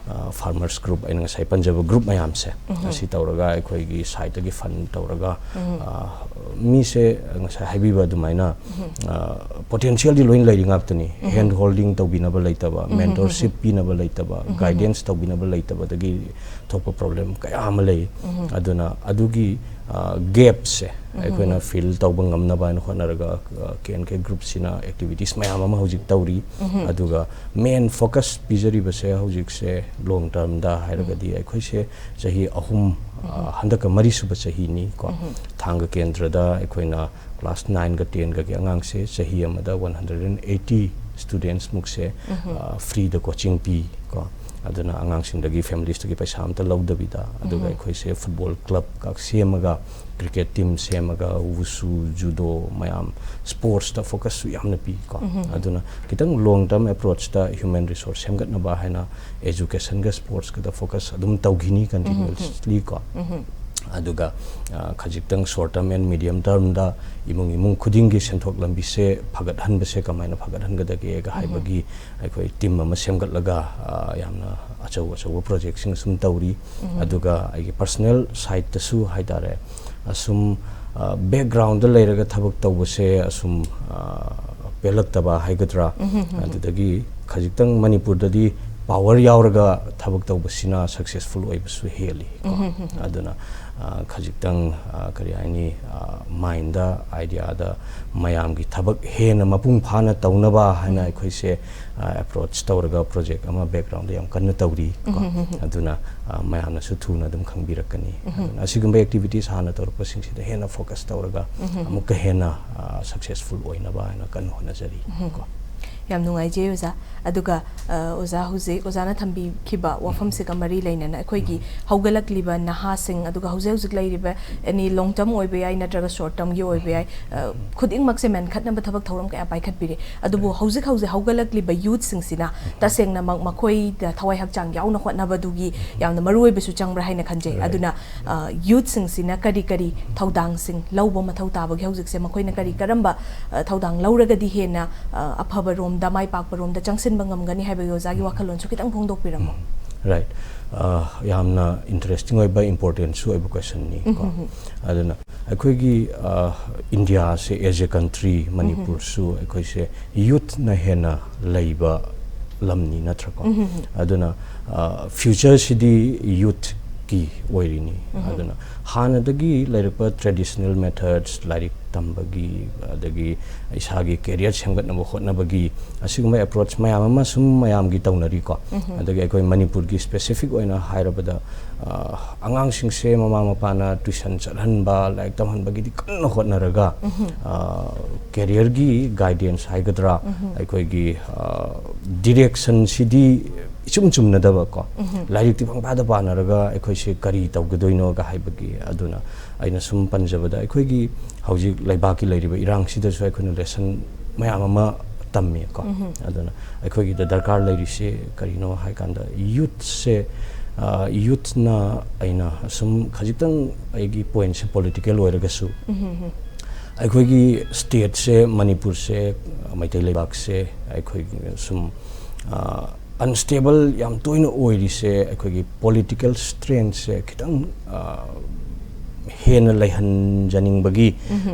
farmers group, ꯑꯩꯅ ꯉꯁꯥꯏ ꯄꯟꯖꯕ ꯒ꯭ꯔꯨꯞ ꯃꯌꯥꯝꯁꯦ ꯑꯁꯤ ꯇꯧꯔꯒ ꯑꯩꯈꯣꯏꯒꯤ ꯁꯥꯏꯠꯇꯒꯤ ꯐꯟ ꯇꯧꯔꯒ ꯑ, ꯃꯤꯁꯦ ꯉꯁꯥꯏ ꯍꯥꯏꯕꯤꯕ ꯑꯗꯨꯃꯥꯏꯅ ꯄꯣꯇꯦꯟꯁꯤꯌꯦꯜꯗꯤ ꯂꯣꯏꯅ ꯂꯩꯔꯤ ꯉꯥꯛꯇꯅꯤ꯫ ꯍꯦꯟ ꯍꯣꯜꯗꯤꯡ ꯇꯧꯕꯤꯅꯕ ꯂꯩꯇꯕ, ꯃꯦꯟꯇꯣꯔꯁꯤꯞ ꯄꯤꯅꯕ ꯂꯩꯇꯕ, ꯒꯥꯏꯗꯦꯟꯁ ꯇꯧꯕꯤꯅꯕ ꯂꯩꯇꯕꯗꯒꯤ ꯊꯣꯛꯄ ꯄ꯭ꯔꯣꯕ꯭ꯂꯦꯝ ꯀꯌꯥ ꯑꯃ ꯂꯩ꯫ ꯑꯗꯨꯅ ꯑꯗꯨꯒꯤ ꯒꯦꯞꯁꯦ ꯑꯩꯈꯣꯏꯅ ꯐꯤꯜ ꯇꯧꯕ ꯉꯝꯅꯕ ꯍꯥꯏꯅ ꯍꯣꯠꯅꯔꯒ ꯀꯦ ꯑꯦꯟ ꯀꯦ ꯒ꯭ꯔꯨꯞꯁꯤꯅ ꯑꯦꯛꯇꯤꯚꯤꯇꯤꯁ ꯃꯌꯥꯝ ꯑꯃ ꯍꯧꯖꯤꯛ ꯇꯧꯔꯤ꯫ ꯑꯗꯨꯒ ꯃꯦꯟ ꯐꯣꯀꯁ ꯄꯤꯖꯔꯤꯕꯁꯦ ꯍꯧꯖꯤꯛꯁꯦ ꯂꯣꯡ ꯇꯔꯝꯗ ꯍꯥꯏꯔꯒꯗꯤ ꯑꯩꯈꯣꯏꯁꯦ ꯆꯍꯤ ꯑꯍꯨꯝ, ꯑ, ꯍꯟꯗꯛꯀ ꯃꯔꯤꯁꯨꯕ ꯆꯍꯤꯅꯤ ꯀꯣ꯫ ꯊꯥꯡꯒ ꯀꯦꯟꯗ꯭ꯔꯗ ꯑꯩꯈꯣꯏꯅ ꯀ꯭ꯂꯥꯁ ꯅꯥꯏꯟꯒ ꯇꯦꯟꯒꯒꯤ ꯑꯉꯥꯡꯁꯦ ꯆꯍꯤ ꯑꯃꯗ ꯋꯥꯟ ꯍꯟꯗ꯭ꯔꯦꯗ ꯑꯦꯟ ꯑꯩꯠꯇꯤ ꯁ꯭ꯇꯨꯗꯦꯟꯁꯃꯨꯛꯁꯦ ꯐ꯭ꯔꯤꯗ ꯀꯣꯆꯤꯡ ꯄꯤ ꯀꯣ꯫ ꯑꯗꯨꯅ ꯑꯉꯥꯡꯁꯤꯡꯗꯒꯤ, ꯐꯦꯃꯤꯂꯤꯁꯇꯒꯤ ꯄꯩꯁꯥ ꯑꯝꯇ ꯂꯧꯗꯕꯤꯗ, ꯑꯗꯨꯒ ꯑꯩꯈꯣꯏꯁꯦ ꯐꯨꯠꯕꯣꯜ ꯀ꯭ꯂꯕꯀ ꯁꯦꯝꯃꯒ, ꯀ꯭ꯔꯤꯀꯦꯠ ꯇꯤꯝ ꯁꯦꯝꯃꯒ, ꯋꯨꯁꯨ, ꯖꯨꯗꯣ ꯃꯌꯥꯝ, ꯁ꯭ꯄꯣꯔꯠꯁꯇ ꯐꯣꯀꯁꯁꯨ ꯌꯥꯝꯅ ꯄꯤ ꯀꯣ꯫ ꯑꯗꯨꯅ ꯈꯤꯇꯪ ꯂꯣꯡ ꯇꯔꯝ ꯑꯦꯄ꯭ꯔꯣꯆꯇ ꯍ꯭ꯌꯨꯃꯦꯟ ꯔꯤꯁꯣꯔꯁ ꯁꯦꯝꯒꯠꯅꯕ ꯍꯥꯏꯅ ꯑꯦꯖꯨꯀꯦꯁꯟꯒ ꯁ꯭ꯄꯣꯔꯠꯁꯀꯗ ꯐꯣꯀꯁ ꯑꯗꯨꯝ ꯇꯧꯈꯤꯅꯤ ꯀꯟꯇꯤꯅ꯭ꯌꯨꯁꯂꯤ ꯀꯣ꯫ ꯑꯗꯨꯒ ꯑ, ꯈꯖꯤꯛꯇꯪ ꯁꯣꯔꯠ ꯇꯔꯝ ꯑꯦꯟ ꯃꯤꯗꯤꯌꯝ ꯇꯔꯝꯗ ꯏꯃꯨꯡ ꯏꯃꯨꯡ ꯈꯨꯗꯤꯡꯒꯤ ꯁꯦꯟꯊꯣꯛ ꯂꯝꯕꯤꯁꯦ ꯐꯒꯠꯍꯟꯕꯁꯦ ꯀꯃꯥꯏꯅ ꯐꯒꯠꯍꯟꯒꯗꯒꯦꯒ ꯍꯥꯏꯕꯒꯤ ꯑꯩꯈꯣꯏ ꯇꯤꯝ ꯑꯃ ꯁꯦꯝꯒꯠꯂꯒ, ꯑ, ꯌꯥꯝꯅ ꯑꯆꯧ ꯑꯆꯧꯕ ꯄ꯭ꯔꯣꯖꯦꯛꯁꯤꯡ ꯁꯨꯝ ꯇꯧꯔꯤ꯫ ꯑꯗꯨꯒ ꯑꯩꯒꯤ ꯄꯔꯁꯅꯦꯜ ꯁꯥꯏꯠꯇꯁꯨ ꯍꯥꯏꯇꯥꯔꯦ, ꯑꯁꯨꯝ, ꯑ, ꯕꯦꯛꯒ꯭ꯔꯥꯎꯟꯗ ꯂꯩꯔꯒ ꯊꯕꯛ ꯇꯧꯕꯁꯦ ꯑꯁꯨꯝ, ꯑ, ꯄꯦꯜꯂꯛꯇꯕ ꯍꯥꯏꯒꯗ꯭ꯔꯥ, ꯑꯗꯨꯗꯒꯤ ꯈꯖꯤꯛꯇꯪ ꯃꯅꯤꯄꯨꯔꯗꯗꯤ ꯄꯥꯋꯔ ꯌꯥꯎꯔꯒ ꯊꯕꯛ ꯇꯧꯕꯁꯤꯅ ꯁꯛꯁꯦꯁꯐꯨꯜ ꯑꯣꯏꯕꯁꯨ ꯍꯦꯜꯂꯤ ꯀꯣ꯫ ꯑꯗꯨꯅ ꯑ, ꯈꯖꯤꯛꯇꯪ, ꯑ, ꯀꯔꯤ ꯍꯥꯏꯅꯤ, ꯃꯥꯏꯟꯗ, ꯑꯥꯏꯗꯤꯌꯥꯗ ꯃꯌꯥꯝꯒꯤ ꯊꯕꯛ ꯍꯦꯟꯅ ꯃꯄꯨꯡ ꯐꯥꯅ ꯇꯧꯅꯕ ꯍꯥꯏꯅ ꯑꯩꯈꯣꯏꯁꯦ ꯑꯦꯄ꯭ꯔꯣꯆ ꯇꯧꯔꯒ ꯄ꯭ꯔꯣꯖꯦꯛ ꯑꯃ ꯕꯦꯛꯒ꯭ꯔꯥꯎꯟꯗ ꯌꯥꯝ ꯀꯟꯅ ꯇꯧꯔꯤ ꯀꯣ꯫ ꯑꯗꯨꯅ ꯑ, ꯃꯌꯥꯝꯅꯁꯨ ꯊꯨꯅ ꯑꯗꯨꯝ ꯈꯪꯕꯤꯔꯛꯀꯅꯤ꯫ ꯑꯗꯨꯅ ꯑꯁꯤꯒꯨꯝꯕ ꯑꯦꯛꯇꯤꯚꯤꯇꯤꯁ ꯍꯥꯟꯅ ꯇꯧꯔꯛꯄꯁꯤꯡꯁꯤꯗ ꯍꯦꯟꯅ ꯐꯣꯀꯁ ꯇꯧꯔꯒ ꯑꯃꯨꯛꯀ ꯍꯦꯟꯅ ꯁꯛꯁꯦꯁꯐꯨꯜ ꯑꯣꯏꯅꯕ ꯍꯥꯏꯅ ꯀꯟꯅ ꯍꯣꯠꯅꯖꯔꯤ ꯀꯣ꯫ ꯌꯥꯝ ꯅꯨꯡꯉꯥꯏꯖꯩ ꯑꯣꯖꯥ꯫ ꯑꯗꯨꯒ ꯑ, ꯑꯣꯖꯥ, ꯍꯧꯖꯤꯛ ꯑꯣꯖꯥꯅ ꯊꯝꯕꯤꯈꯤꯕ ꯋꯥꯐꯝꯁꯤꯒ ꯃꯔꯤ ꯂꯩꯅꯅ ꯑꯩꯈꯣꯏꯒꯤ ꯍꯧꯒꯠꯂꯛꯂꯤꯕ ꯅꯍꯥꯁꯤꯡ, ꯑꯗꯨꯒ ꯍꯧꯖꯤꯛ ꯍꯧꯖꯤꯛ ꯂꯩꯔꯤꯕ ꯑꯦꯅꯤ ꯂꯣꯡ ꯇꯔꯝ ꯑꯣꯏꯕ ꯌꯥꯏ ꯅꯠꯇ꯭ꯔꯒ ꯁꯣꯔꯠ ꯇꯔꯝꯒꯤ ꯑꯣꯏꯕ ꯌꯥꯏ, ꯑ, ꯈꯨꯗꯤꯡꯃꯛꯁꯦ ꯃꯦꯟꯈꯠꯅꯕ ꯊꯕꯛ ꯊꯧꯔꯝ ꯀꯌꯥ ꯄꯥꯏꯈꯠꯄꯤꯔꯦ꯫ ꯑꯗꯨꯕꯨ ꯍꯧꯖꯤꯛ ꯍꯧꯖꯤꯛ ꯍꯧꯒꯠꯂꯛꯂꯤꯕ ꯌꯨꯠꯁꯤꯡꯁꯤꯅ ꯇꯁꯦꯡꯅꯃꯛ ꯃꯈꯣꯏꯗ ꯊꯋꯥꯏ ꯍꯛꯆꯥꯡ ꯌꯥꯎꯅ ꯍꯣꯠꯅꯕꯗꯨꯒꯤ ꯌꯥꯝꯅ ꯃꯔꯨ ꯑꯣꯏꯕꯁꯨ ꯆꯪꯕ꯭ꯔꯥ ꯍꯥꯏꯅ ꯈꯟꯖꯩ꯫ ꯑꯗꯨꯅ ꯑ, ꯌꯨꯠꯁꯤꯡꯁꯤꯅ ꯀꯔꯤ ꯀꯔꯤ ꯊꯧꯗꯥꯡꯁꯤꯡ ꯂꯧꯕ ꯃꯊꯧ ꯇꯥꯕꯒꯦ? ꯍꯧꯖꯤꯛꯁꯦ ꯃꯈꯣꯏꯅ ꯀꯔꯤ ꯀꯔꯝꯕ ꯑ, ꯊꯧꯗꯥꯡ ꯂꯧꯔꯒꯗꯤ ꯍꯦꯟꯅ ꯑ, ꯑꯐꯕ ꯔꯣꯝꯗ, ꯃꯥꯏ ꯄꯥꯛꯄ ꯔꯣꯝꯗ ꯆꯪꯁꯤꯟꯕ ꯉꯝꯒꯅꯤ ꯍꯥꯏꯕꯒꯤ ꯑꯣꯖꯥꯒꯤ ꯋꯥꯈꯜꯂꯣꯟꯁꯨ ꯈꯤꯇꯪ ꯐꯣꯡꯗꯣꯛꯄꯤꯔꯝꯃꯣ꯫ ꯔꯥꯏꯠ꯫ ꯑ, ꯌꯥꯝꯅ ꯏꯟꯇꯔꯦꯁꯇꯤꯡ ꯑꯣꯏꯕ, ꯏꯝꯄꯣꯔꯇꯦꯟꯁꯨ ꯑꯣꯏꯕ ꯀꯣꯏꯁꯟꯅꯤ ꯀꯣ꯫ ꯑꯗꯨꯅ ꯑꯩꯈꯣꯏꯒꯤ, ꯑ, ꯏꯟꯗꯤꯌꯥꯁꯦ ꯑꯦꯖ ꯑꯦ ꯀꯟꯇ꯭ꯔꯤ, ꯃꯅꯤꯄꯨꯔꯁꯨ ꯑꯩꯈꯣꯏꯁꯦ ꯌꯨꯠꯅ ꯍꯦꯟꯅ ꯂꯩꯕ ꯂꯝꯅꯤ, ꯅꯠꯇ꯭ꯔꯀꯣ? ꯑꯗꯨꯅ ꯐ꯭ꯌꯨꯆꯔꯁꯤꯗꯤ ꯌꯨꯠꯀꯤ ꯑꯣꯏꯔꯤꯅꯤ꯫ ꯑꯗꯨꯅ ꯍꯥꯟꯅꯗꯒꯤ ꯂꯩꯔꯛꯄ ꯇ꯭ꯔꯦꯗꯤꯁꯅꯦꯜ ꯃꯦꯊꯗꯁ, ꯂꯥꯏꯔꯤꯛ ꯇꯝꯕꯒꯤ, ꯑꯗꯒꯤ ꯏꯁꯥꯒꯤ ꯀꯦꯔꯤꯌꯔ ꯁꯦꯝꯒꯠꯅꯕ ꯍꯣꯠꯅꯕꯒꯤ, ꯑꯁꯤꯒꯨꯝꯕ ꯑꯦꯄ꯭ꯔꯣꯆ ꯃꯌꯥꯝ ꯑꯃ ꯁꯨꯝ ꯃꯌꯥꯝꯒꯤ ꯇꯧꯅꯔꯤꯀꯣ꯫ ꯑꯗꯒꯤ ꯑꯩꯈꯣꯏ ꯃꯅꯤꯄꯨꯔꯒꯤ ꯁ꯭ꯄꯦꯁꯤꯐꯤꯛ ꯑꯣꯏꯅ ꯍꯥꯏꯔꯕꯗ, ꯑ, ꯑꯉꯥꯡꯁꯤꯡꯁꯦ ꯃꯃꯥ ꯃꯄꯥꯅ ꯇ꯭ꯌꯨꯁꯟ ꯆꯠꯍꯟꯕ, ꯂꯥꯏꯔꯤꯛ ꯇꯝꯍꯟꯕꯒꯤꯗꯤ ꯀꯟꯅ ꯍꯣꯠꯅꯔꯒ, ꯑ, ꯀꯦꯔꯤꯌꯔꯒꯤ ꯒꯥꯏꯗꯦꯟꯁ ꯍꯥꯏꯒꯗ꯭ꯔꯥ, ꯑꯩꯈꯣꯏꯒꯤ, ꯑ, ꯗꯤꯔꯦꯛꯁꯟꯁꯤꯗꯤ ꯏꯆꯨꯝ ꯆꯨꯝꯅꯗꯕ ꯀꯣ꯫ ꯂꯥꯏꯔꯤꯛꯇꯤ ꯄꯪꯄꯥꯗ ꯄꯥꯅꯔꯒ ꯑꯩꯈꯣꯏꯁꯦ ꯀꯔꯤ ꯇꯧꯒꯗꯣꯏꯅꯣꯒ ꯍꯥꯏꯕꯒꯤ꯫ ꯑꯗꯨꯅ ꯑꯩꯅ ꯁꯨꯝ ꯄꯟꯖꯕꯗ, ꯑꯩꯈꯣꯏꯒꯤ ꯍꯧꯖꯤꯛ ꯂꯩꯕꯥꯛꯀꯤ ꯂꯩꯔꯤꯕ ꯏꯔꯥꯡꯁꯤꯗꯁꯨ ꯑꯩꯈꯣꯏꯅ ꯂꯦꯁꯟ ꯃꯌꯥꯝ ꯑꯃ ꯇꯝꯃꯦꯀꯣ꯫ ꯑꯗꯨꯅ ꯑꯩꯈꯣꯏꯒꯤꯗ ꯗꯔꯀꯥꯔ ꯂꯩꯔꯤꯁꯦ ꯀꯔꯤꯅꯣ ꯍꯥꯏꯀꯥꯟꯗ, ꯌꯨꯠꯁꯦ, ꯑ, ꯌꯨꯠꯅ, ꯑꯩꯅ ꯁꯨꯝ ꯈꯖꯤꯛꯇꯪ ꯑꯩꯒꯤ ꯄꯣꯏꯟꯁꯦ ꯄꯣꯂꯤꯇꯤꯀꯦꯜ ꯑꯣꯏꯔꯒꯁꯨ, ꯑꯩꯈꯣꯏꯒꯤ ꯁ꯭ꯇꯦꯠꯁꯦ, ꯃꯅꯤꯄꯨꯔꯁꯦ, ꯃꯩꯇꯩ ꯂꯩꯕꯥꯛꯁꯦ, ꯑꯩꯈꯣꯏꯒꯤ ꯁꯨꯝ, ꯑ, ꯑꯟꯁꯇꯦꯕꯜ ꯌꯥꯝ ꯇꯣꯏꯅ ꯑꯣꯏꯔꯤꯁꯦ ꯑꯩꯈꯣꯏꯒꯤ ꯄꯣꯂꯤꯇꯤꯀꯦꯜ ꯁ꯭ꯇ꯭ꯔꯦꯟꯁꯦ ꯈꯤꯇꯪ, ꯑ, ꯍꯦꯟꯅ ꯂꯩꯍꯟꯖꯅꯤꯡꯕꯒꯤ,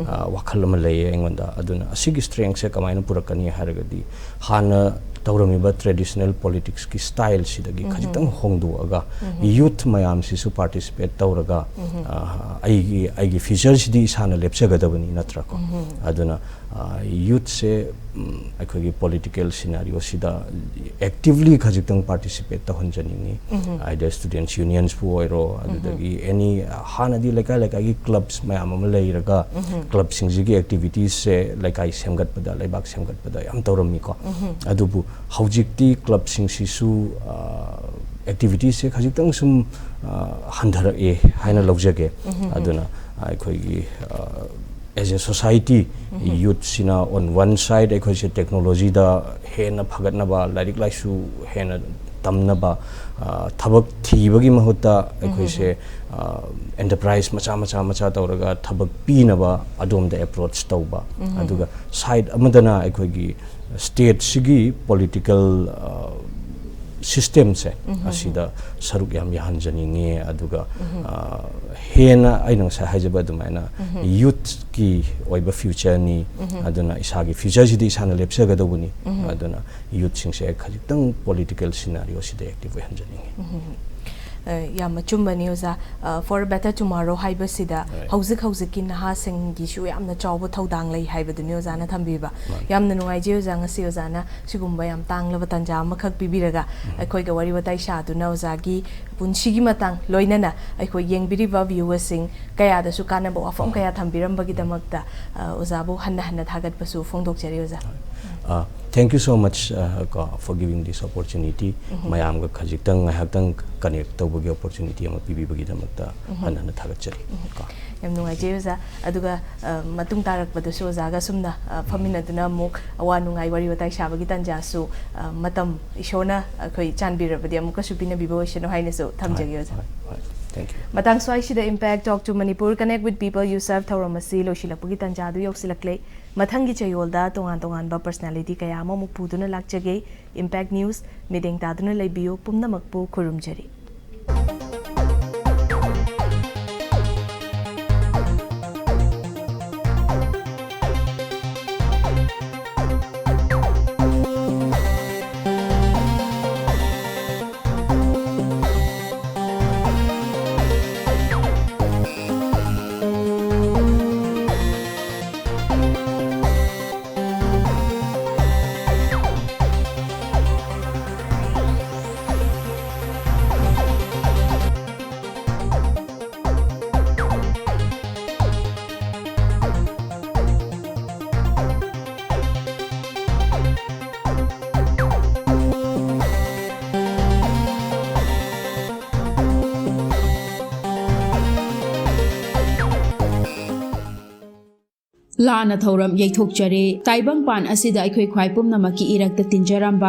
ꯑ, ꯋꯥꯈꯜ ꯑꯃ ꯂꯩꯌꯦ ꯑꯩꯉꯣꯟꯗ꯫ ꯑꯗꯨꯅ ꯑꯁꯤꯒꯤ ꯁ꯭ꯇ꯭ꯔꯦꯡꯁꯦ ꯀꯃꯥꯏꯅ ꯄꯨꯔꯛꯀꯅꯤ ꯍꯥꯏꯔꯒꯗꯤ, ꯍꯥꯟꯅ ꯇꯧꯔꯝꯃꯤꯕ traditional politicsꯀꯤ styleꯁꯤꯗꯒꯤ ꯈꯖꯤꯛꯇꯪ ꯍꯣꯡꯗꯣꯛꯑꯒ, youth ꯃꯌꯥꯝꯁꯤꯁꯨ participate ꯇꯧꯔꯒ, ꯑ, ꯑꯩꯒꯤ, ꯑꯩꯒꯤ futureꯁꯤꯗꯤ ꯏꯁꯥꯅ ꯂꯦꯞꯆꯒꯗꯕꯅꯤ, ꯅꯠꯇ꯭ꯔꯥꯀꯣ? ꯑꯗꯨꯅ, ꯑ, youthꯁꯦ, ꯎꯝ, ꯑꯩꯈꯣꯏꯒꯤ political scenarioꯁꯤꯗ actively ꯈꯖꯤꯛꯇꯪ participate ꯇꯧꯍꯟꯖꯅꯤꯡꯉꯤ꯫ Either students unionsꯄꯨ ꯑꯣꯏꯔꯣ, ꯑꯗꯨꯗꯒꯤ any, ꯍꯥꯟꯅꯗꯤ ꯂꯩꯀꯥꯏ ꯂꯩꯀꯥꯏꯒꯤ clubs ꯃꯌꯥꯝ ꯑꯃ ꯂꯩꯔꯒ, clubꯁꯤꯡꯁꯤꯒꯤ activitiesꯁꯦ ꯂꯩꯀꯥꯏ ꯁꯦꯝꯒꯠꯄꯗ, ꯂꯩꯕꯥꯛ ꯁꯦꯝꯒꯠꯄꯗ ꯌꯥꯝ ꯇꯧꯔꯝꯃꯤꯀꯣ꯫ ꯑꯗꯨꯕꯨ ꯍꯧꯖꯤꯛꯇꯤ clubꯁꯤꯡꯁꯤꯁꯨ, ꯑ, activitiesꯁꯦ ꯈꯖꯤꯛꯇꯪ ꯁꯨꯝ, ꯑ, ꯍꯟꯊꯔꯛꯑꯦ ꯍꯥꯏꯅ ꯂꯧꯖꯒꯦ꯫ ꯑꯗꯨꯅ ꯑꯩꯈꯣꯏꯒꯤ, ꯑ, as a society, youthꯁꯤꯅ on one side ꯑꯩꯈꯣꯏꯁꯦ technologyꯗ ꯍꯦꯟꯅ ꯐꯒꯠꯅꯕ, ꯂꯥꯏꯔꯤꯛ ꯂꯥꯏꯁꯨ ꯍꯦꯟꯅ ꯇꯝꯅꯕ, ꯑ, ꯊꯕꯛ ꯊꯤꯕꯒꯤ ꯃꯍꯨꯠꯇ ꯑꯩꯈꯣꯏꯁꯦ, ꯑ, enterprise ꯃꯆꯥ ꯃꯆꯥ ꯃꯆꯥ ꯇꯧꯔꯒ ꯊꯕꯛ ꯄꯤꯅꯕ ꯑꯗꯣꯝꯗ approach ꯇꯧꯕ꯫ ꯑꯗꯨꯒ side ꯑꯃꯗꯅ ꯑꯩꯈꯣꯏꯒꯤ stateꯁꯤꯒꯤ political, ꯑ, systemꯁꯦ, ꯑꯁꯤꯗ ꯁꯔꯨꯛ ꯌꯥꯝ ꯌꯥꯍꯟꯖꯅꯤꯡꯉꯤ꯫ ꯑꯗꯨꯒ, ꯑ, ꯍꯦꯟꯅ ꯑꯩꯅ ꯉꯁꯥꯏ ꯍꯥꯏꯖꯕ ꯑꯗꯨꯃꯥꯏꯅ youthꯀꯤ ꯑꯣꯏꯕ futureꯅꯤ꯫ ꯑꯗꯨꯅ ꯏꯁꯥꯒꯤ futureꯁꯤꯗꯤ ꯏꯁꯥꯅ ꯂꯦꯞꯆꯒꯗꯧꯕꯅꯤ꯫ ꯑꯗꯨꯅ youthꯁꯤꯡꯁꯦ ꯈꯖꯤꯛꯇꯪ political scenarioꯁꯤꯗ active ꯑꯣꯏꯍꯟꯖꯅꯤꯡꯉꯤ꯫ ꯑ, ꯌꯥꯝ ꯑꯆꯨꯝꯕꯅꯤ ꯑꯣꯖꯥ꯫ ꯑ, for a better tomorrow ꯍꯥꯏꯕꯁꯤꯗ Right. ꯍꯧꯖꯤꯛ ꯍꯧꯖꯤꯛꯀꯤ ꯅꯍꯥꯁꯤꯡꯒꯤꯁꯨ ꯌꯥꯝꯅ ꯆꯥꯎꯕ ꯊꯧꯗꯥꯡ ꯂꯩ ꯍꯥꯏꯕꯗꯨꯅꯤ ꯑꯣꯖꯥꯅ ꯊꯝꯕꯤꯕ꯫ ꯃꯥꯅꯤ꯫ ꯌꯥꯝꯅ ꯅꯨꯡꯉꯥꯏꯖꯩ ꯑꯣꯖꯥ, ꯉꯁꯤ ꯑꯣꯖꯥꯅ ꯁꯤꯒꯨꯝꯕ ꯌꯥꯝ ꯇꯥꯡꯂꯕ ꯇꯥꯟꯖꯥ ꯑꯃꯈꯛ ꯄꯤꯕꯤꯔꯒ ꯑꯩꯈꯣꯏꯒ ꯋꯥꯔꯤ ꯋꯥꯇꯥꯏ ꯁꯥꯗꯨꯅ ꯑꯣꯖꯥꯒꯤ ꯄꯨꯟꯁꯤꯒꯤ ꯃꯇꯥꯡ, ꯂꯣꯏꯅꯅ ꯑꯩꯈꯣꯏ ꯌꯦꯡꯕꯤꯔꯤꯕ viewerꯁꯤꯡ ꯀꯌꯥꯗꯁꯨ ꯀꯥꯟꯅꯕ ꯋꯥꯐꯝ ꯀꯌꯥ ꯊꯝꯕꯤꯔꯝꯕꯒꯤꯗꯃꯛꯇ, ꯑ, ꯑꯣꯖꯥꯕꯨ ꯍꯟꯅ ꯍꯟꯅ ꯊꯥꯒꯠꯄꯁꯨ ꯐꯣꯡꯗꯣꯛꯆꯔꯤ ꯑꯣꯖꯥ꯫ ꯑ, thank you so much, ꯑ, ꯀꯣ, for giving this opportunity. ꯃꯌꯥꯝꯒ ꯈꯖꯤꯛꯇꯪ ꯉꯥꯏꯍꯥꯛꯇꯪ connect ꯇꯧꯕꯒꯤ opportunity ꯑꯃ ꯄꯤꯕꯤꯕꯒꯤꯗꯃꯛꯇ ꯍꯟꯅ ꯍꯟꯅ ꯊꯥꯒꯠꯆꯔꯤ꯫ ꯀꯣ꯫ ꯌꯥꯝ ꯅꯨꯡꯉꯥꯏꯖꯩ ꯑꯣꯖꯥ꯫ ꯑꯗꯨꯒ, ꯑ, ꯃꯇꯨꯡ ꯇꯥꯔꯛꯄꯗꯁꯨ ꯑꯣꯖꯥꯒ ꯑꯁꯨꯝꯅ, ꯑ, ꯐꯝꯃꯤꯟꯅꯗꯨꯅ ꯑꯃꯨꯛ ꯑꯋꯥ ꯅꯨꯡꯉꯥꯏ ꯋꯥꯔꯤ ꯋꯥꯇꯥꯏ ꯁꯥꯕꯒꯤ ꯇꯥꯟꯖꯥꯁꯨ, ꯑ, ꯃꯇꯝ ꯏꯁꯣꯔꯅ ꯑꯩꯈꯣꯏ ꯆꯥꯟꯕꯤꯔꯕꯗꯤ ꯑꯃꯨꯛꯀꯁꯨ ꯄꯤꯅꯕꯤꯕ ꯑꯣꯏꯁꯅꯨ ꯍꯥꯏꯅꯁꯨ ꯊꯝꯖꯒꯦ ꯍꯣꯏ, ꯑꯣꯖꯥ꯫ ꯍꯣꯏ, ꯍꯣꯏ꯫ Thank you. ꯃꯇꯥꯡ ꯁ꯭ꯋꯥꯏꯁꯤꯗ Impact Talk to Manipur Connect with People You Serve ꯊꯧꯔꯝ ꯑꯁꯤ ꯂꯣꯏꯁꯤꯜꯂꯛꯄꯒꯤ ꯇꯥꯟꯖꯥꯗꯨ ꯌꯧꯁꯤꯜꯂꯛꯂꯦ꯫ ꯃꯊꯪꯒꯤ ꯆꯌꯣꯜꯗ ꯇꯣꯉꯥꯟ ꯇꯣꯉꯥꯟꯕ personality ꯀꯌꯥ ꯑꯃꯃꯨꯛ ꯄꯨꯗꯨꯅ ꯂꯥꯛꯆꯒꯦ꯫ Impact News ꯃꯤꯠꯌꯦꯡ ꯇꯥꯗꯨꯅ ꯂꯩꯕꯤꯌꯨ꯫ ꯄꯨꯝꯅꯃꯛꯄꯨ ꯈꯨꯔꯨꯝꯖꯔꯤ꯫ ꯂꯥꯟꯅ ꯊꯧꯔꯝ ꯌꯩꯊꯣꯛꯆꯔꯦ꯫ ꯇꯥꯏꯕꯪꯄꯥꯟ ꯑꯁꯤꯗ ꯑꯩꯈꯣꯏ ꯈ꯭ꯋꯥꯏ ꯄꯨꯝꯅꯃꯛꯀꯤ ꯏꯔꯛꯇ ꯇꯤꯟꯖꯔꯝꯕ